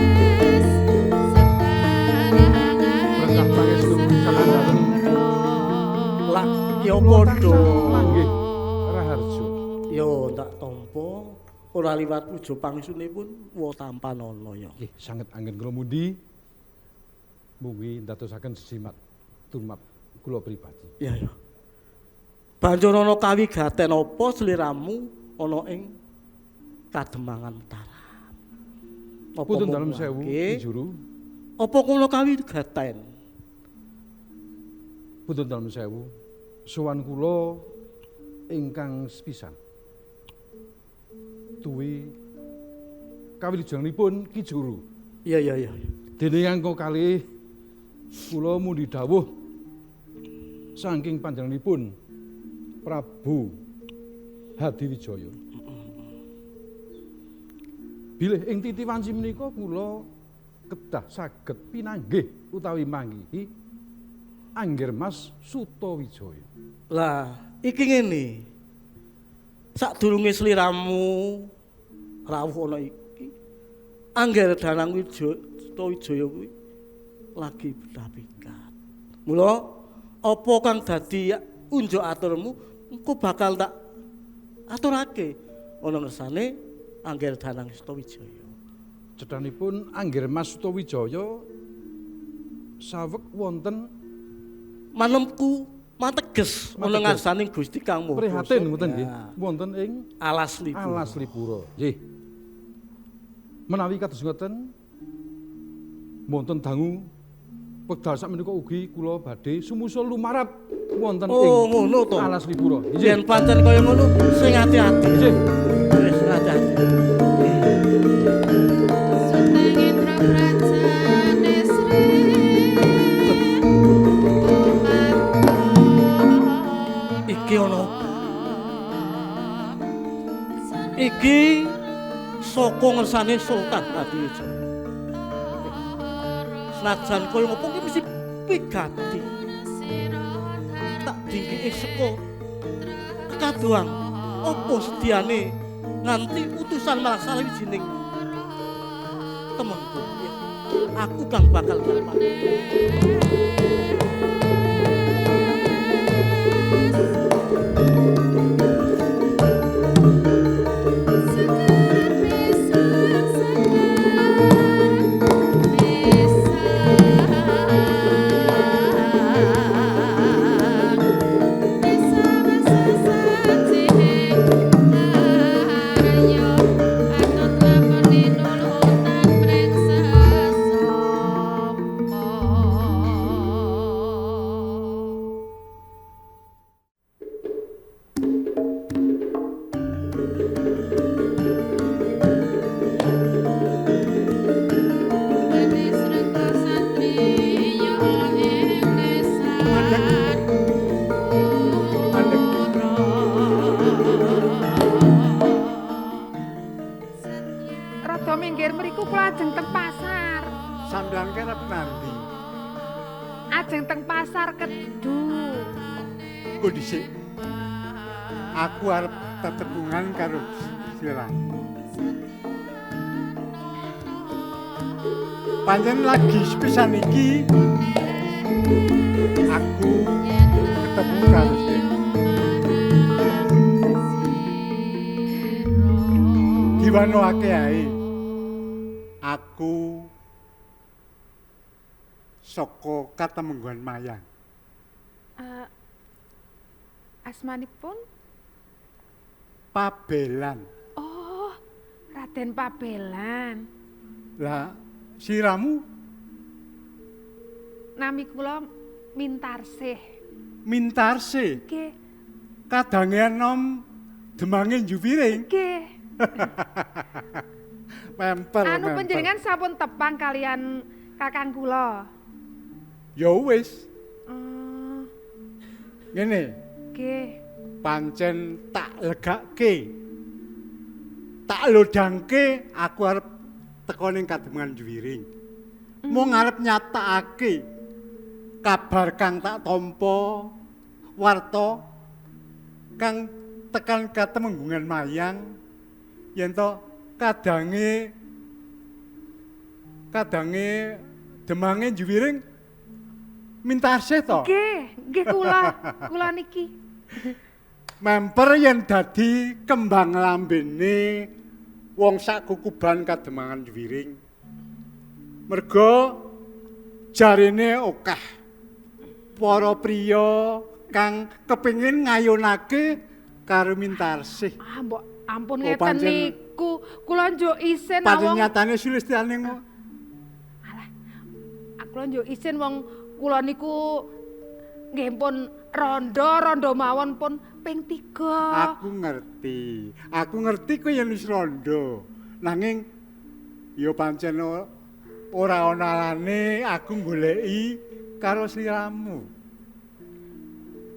Berkah pangestu saking dalem. Lah ya padha manggih Raharjo. Ya tak tampa ora liwat puja pangestunipun wa tampanana ya. Nggih, sanget anggen kula mundi mugi ndadosaken sejimat tumrap kula pribadi. Ya ya. Banjur ana kawigaten apa sliramu ana ing Kademangan Mataram? Apa Putun dalem sewu juru. Apa kula kawigaten? Putun dalem sewu. Sowan kula ingkang sepisan. Tuwi kawilujenganipun Ki Juru. Iya iya iya. Dene angka kalih kula mundi dawuh saking panjenenganipun Prabu Hadiwijaya. Bilih ing titi wanci menika kula kedah saged pinanggih utawi manggihi Angger Mas Sutawijaya. Lah, iki ngene. Sadurunge sliramu rawuh ana iki, Angger Danang Sutawijaya kuwi lagi bedapikat. Mula apa kang dadi unjuk aturmu engko bakal tak aturake ana ngersane Angger Danang Sutawijaya. Cethanipun Angger Mas Sutawijaya saweg wonten manemku mateges ana ngarsane Gusti Kang Maha Prihatin ngoten nggih. Wonten ing Alas Lipura. Alas Lipura. Nggih. Menawi kados ngoten wonten dangu wekdal sakmenika ugi kula badhe sumusul lumarap wonten ing ngono to. Alas Lipura. Yen pancen kaya ngono sing ati-ati. Nggih. Wis ati-ati. Sutengindra Prajane Sri Iki ana iki saka ngersane Sultan Hadiwijaya. Senajan kaya ngopo ki mesti pigati. Tak dingkike saka kekaduan apa sediane nganti utusan marang sawijining temengku. Aku kang bakal dapat. Rada minggir mriku kula ajeng teng pasar. Sampeyan kerep nandi? Ajeng teng pasar Kedu. Engko dhisik. Aku arep tetembungan karo sliramu. Pancen lagi sepisan iki aku ketemu karo sliramu. Diwanoake ae. Aku saka Katemenggungan Mayang. Asmanipun Pabelan. Oh, Raden Pabelan. Lah, siramu? Nami kula Mintarsih. Mintarsih? Nggih. Kadangean nom demange njuwiring? Nggih. Mempel. Anu panjenengan sampun tepang kalian kakang kula. Ya wis. Ngene. Nggih. Pancen tak legake. Tak lodangke aku arep teko ning Kademangan Juwiring. Mung arep nyatakake kabar kang tak tampa warta Kang tekan katemenggungan mayang yen to kadange kadange demange Juwiring Mintarsih to? Nggih, nggih kula, kula niki. Memper yen dadi kembang lambene wong sak kukuban kademangan Juwiring. Merga jarene akeh para priya kang kepengin ngayunake karo Mintarsih. Ah, mbok ampun ngeten niku. Kula njuk isin wong. Pancen nyatane Sulistyane kok. Alah. Kula njuk isin wong kula niku nggih pun rondo-rondo mawon pun ping 3. Aku ngerti. Aku ngerti kowe yen wis rondo. Nanging ya pancen ora ana alane aku goleki karo sliramu.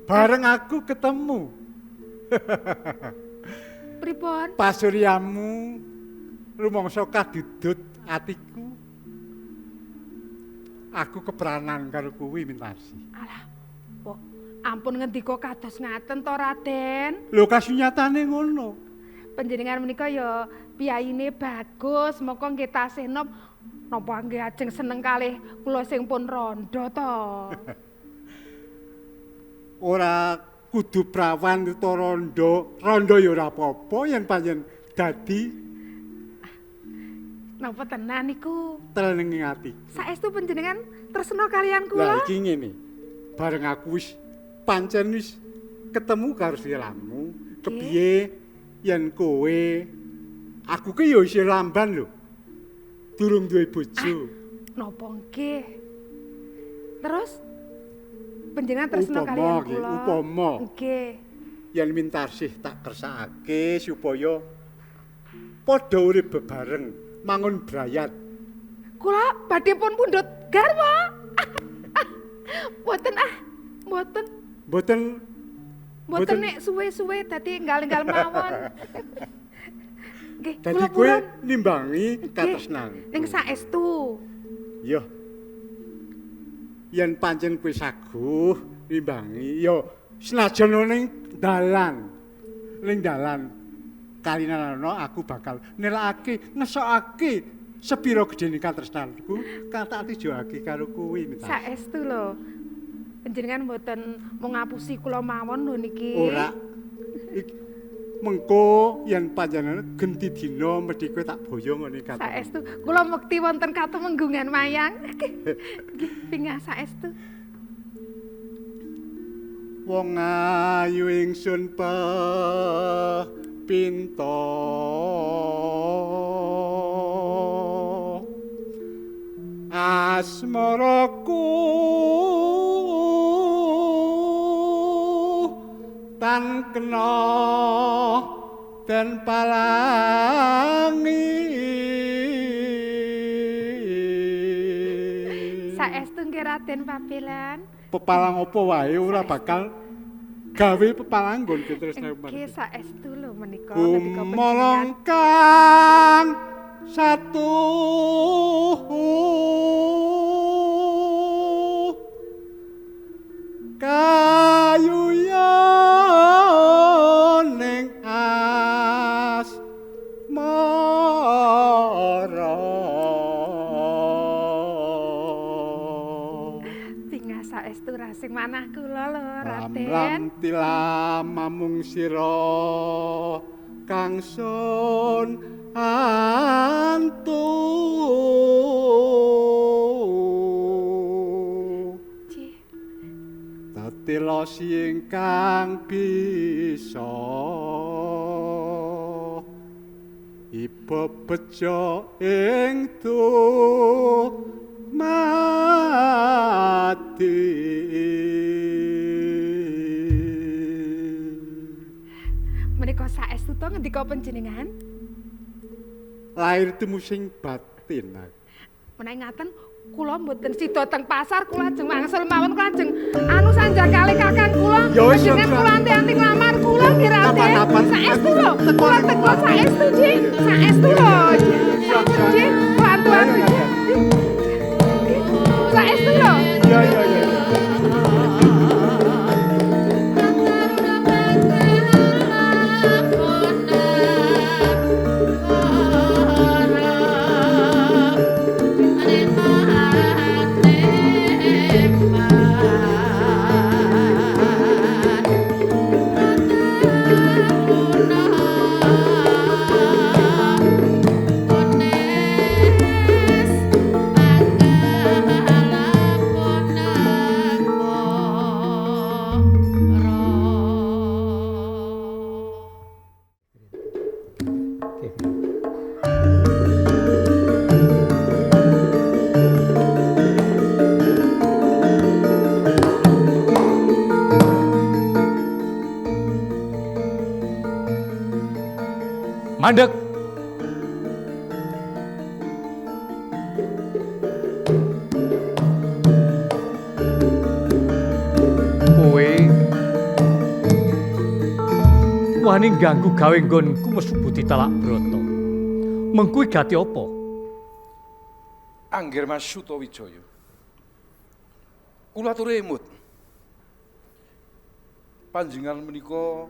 Bareng aku ketemu. Pripun? Pasuryamu rumangsa kadudut atiku. Aku kepranan karo kuwi Mintarsih. Alah, mbok ampun ngendika kados ngaten to, Raden. Lho kasunyatane ngono. Panjenengan menika ya piyayine bagus, moko nggih tasih nom napa nggih ajeng seneng kalih kula sing pun rondo to. Ora kudu prawan utawa rondo, rondo ya ora apa-apa yen pancen dadi. Napa tenan niku? Tenan ing ati. Saestu panjenengan tresna kalian kula? Lah iki ngene. Bareng aku wis pancen wis ketemu karo sliramu, kepiye yen kowe aku ki ya isih lamban lho. Durung duwe bojo. Napa nggih? Terus panjenengan tresna kalian kula? Upama. Nggih. Yen Mintarsih tak kersakake supaya padha urip bebareng. Mangun brayat. Kula badhe pun pundhut garwa. Mboten ah, mboten. Mboten. Mboten nek suwe-suwe dadi enggal-enggal mawon. Nggih, dadi kowe nimbangi katresnan. Ning saestu. Yo. Yen pancen kowe saguh nimbangi yo senajan ning dalan. Ning dalan. Kalinanana aku bakal nelakake ngesokake sepira gedene katresnanku kang tak tijokake karo kowe Mintarsih. Saestu lho. Panjenengan mboten mung ngapusi kula mawon lho niki. Ora. Mengko yen panjenengan genti dina mesti kowe tak boyong ngene katemenggungan. Saestu kula mekti wonten katemenggungan mayang. Nggih, pingah saestu. Wong ayu ingsun pinta asmaraku tan kena den palangi. Saestu nggih Raden Pabelan. Pepalang apa wae ora bakal gawe pepalang nggon tresna. Nggih saestu lho menika ketika panjenengan kang satu kayu ning asmara. Bingah saestu rasing manah kula lho Raden. Lam tilam mamung sira kang sun antu. Tetela ingkang bisa iba bejo ing mati. Menika saestu to ngendika panjenengan? Lahir tumusing batin. Menawi ngaten kula mboten sida teng pasar, kula ajeng wangsul mawon, kula ajeng anu sanjang kalih kakang kula. Panjenengan kula anti-anti nglamar kula nggih Raden. Saestu lho, kula teko saestu Ji, saestu lho. Ji, kula antu-antu Ji. Saestu lho. Iya iya iya. Mandek. Kowe wani ganggu gawe nggonku mesubuti talak brata. Mengkuwi gati apa? Anggir Mas Sutawijaya. Kula aturi emut. Panjenengan menika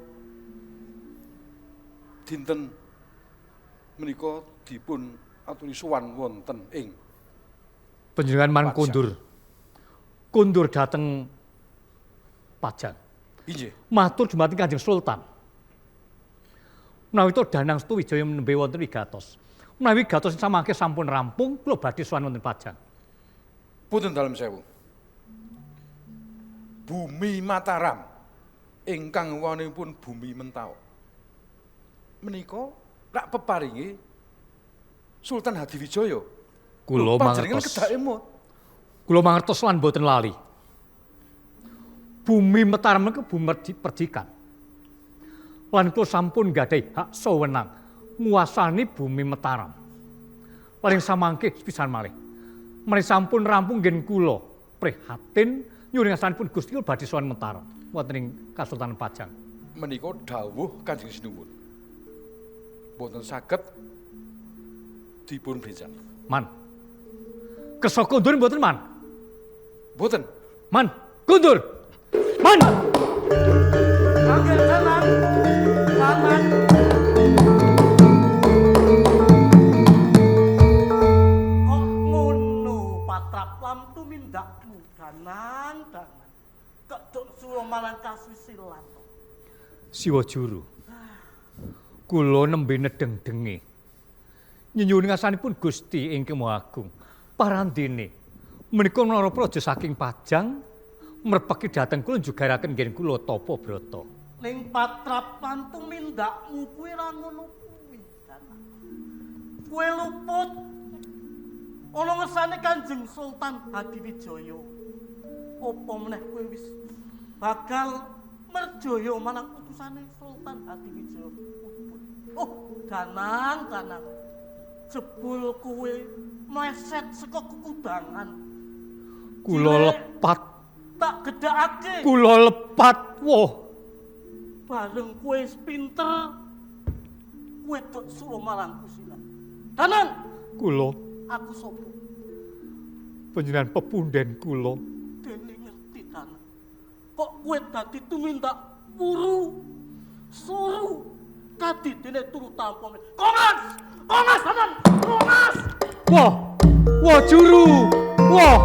dinten menika dipun aturi sowan wonten ing panjenengan man kondur. Kondur dhateng Pajang. Inggih. Matur dumateng Kanjeng Sultan. Menawi to Danang Sutawijaya nembe wonten wigatos. Menawi wigatos samangke sampun rampung, kula badhe sowan wonten Pajang. Punten dalem sewu. Bumi Mataram ingkang wontenipun bumi Mentaok menika rak peparinge Sultan Hadiwijaya. Kula mangertos. Kedah emut. Kula mangertos lan boten lali. Bumi Mataram menika bumi perdikan. Lan kula sampun gadhahi hak sawenang nguasani bumi Mataram. Paling samangke sepisan malih. Menawi sampun rampung ngen kula prihatin nyuwun ngastanipun Gusti kula badhe sowan Mataram wonten ing Kasultanan Pajang. Menika dawuh Kanjeng Sinuwun. Boten saged dipun bencani. Man. Kersa kondur mboten, Man? Mboten. Man, kondur. Man. Panggil jalan. Paman. Kok ngono patrap lam tumindakmu Danang, Danang. Keduk sulo marang kasusilan. Siwa juru. Kula nembe nedeng-denge. Nyuwun ngasanipun Gusti ingkang Maha Agung. Parandene menika menara praja saking Pajang merpeki dhateng kula njugaraken nggen kula tapa brata. Ning patrap lan tumindakmu kuwi ra ngono kuwi, Danang. Kowe luput ana ngersane Kanjeng Sultan Hadiwijaya. Apa meneh kowe wis bakal merjaya marang utusane Sultan Hadiwijaya. Oh, Danang, Danang. Jebul kowe mleset saka kekudangan. Kula lepat tak gedhakake. Kula lepat, woh. Bareng kowe wis pinter, kowe tok suruh marang kusilan. Danang, kula aku sapa? Panjenengan pepunden kula. Dene ngerti, Danang. Kok kowe dadi tumindak wuru, suru. Kadi dene turu tampa. Kongas! Kongas, Danang! Kongas! Wah! Wah juru! Wah!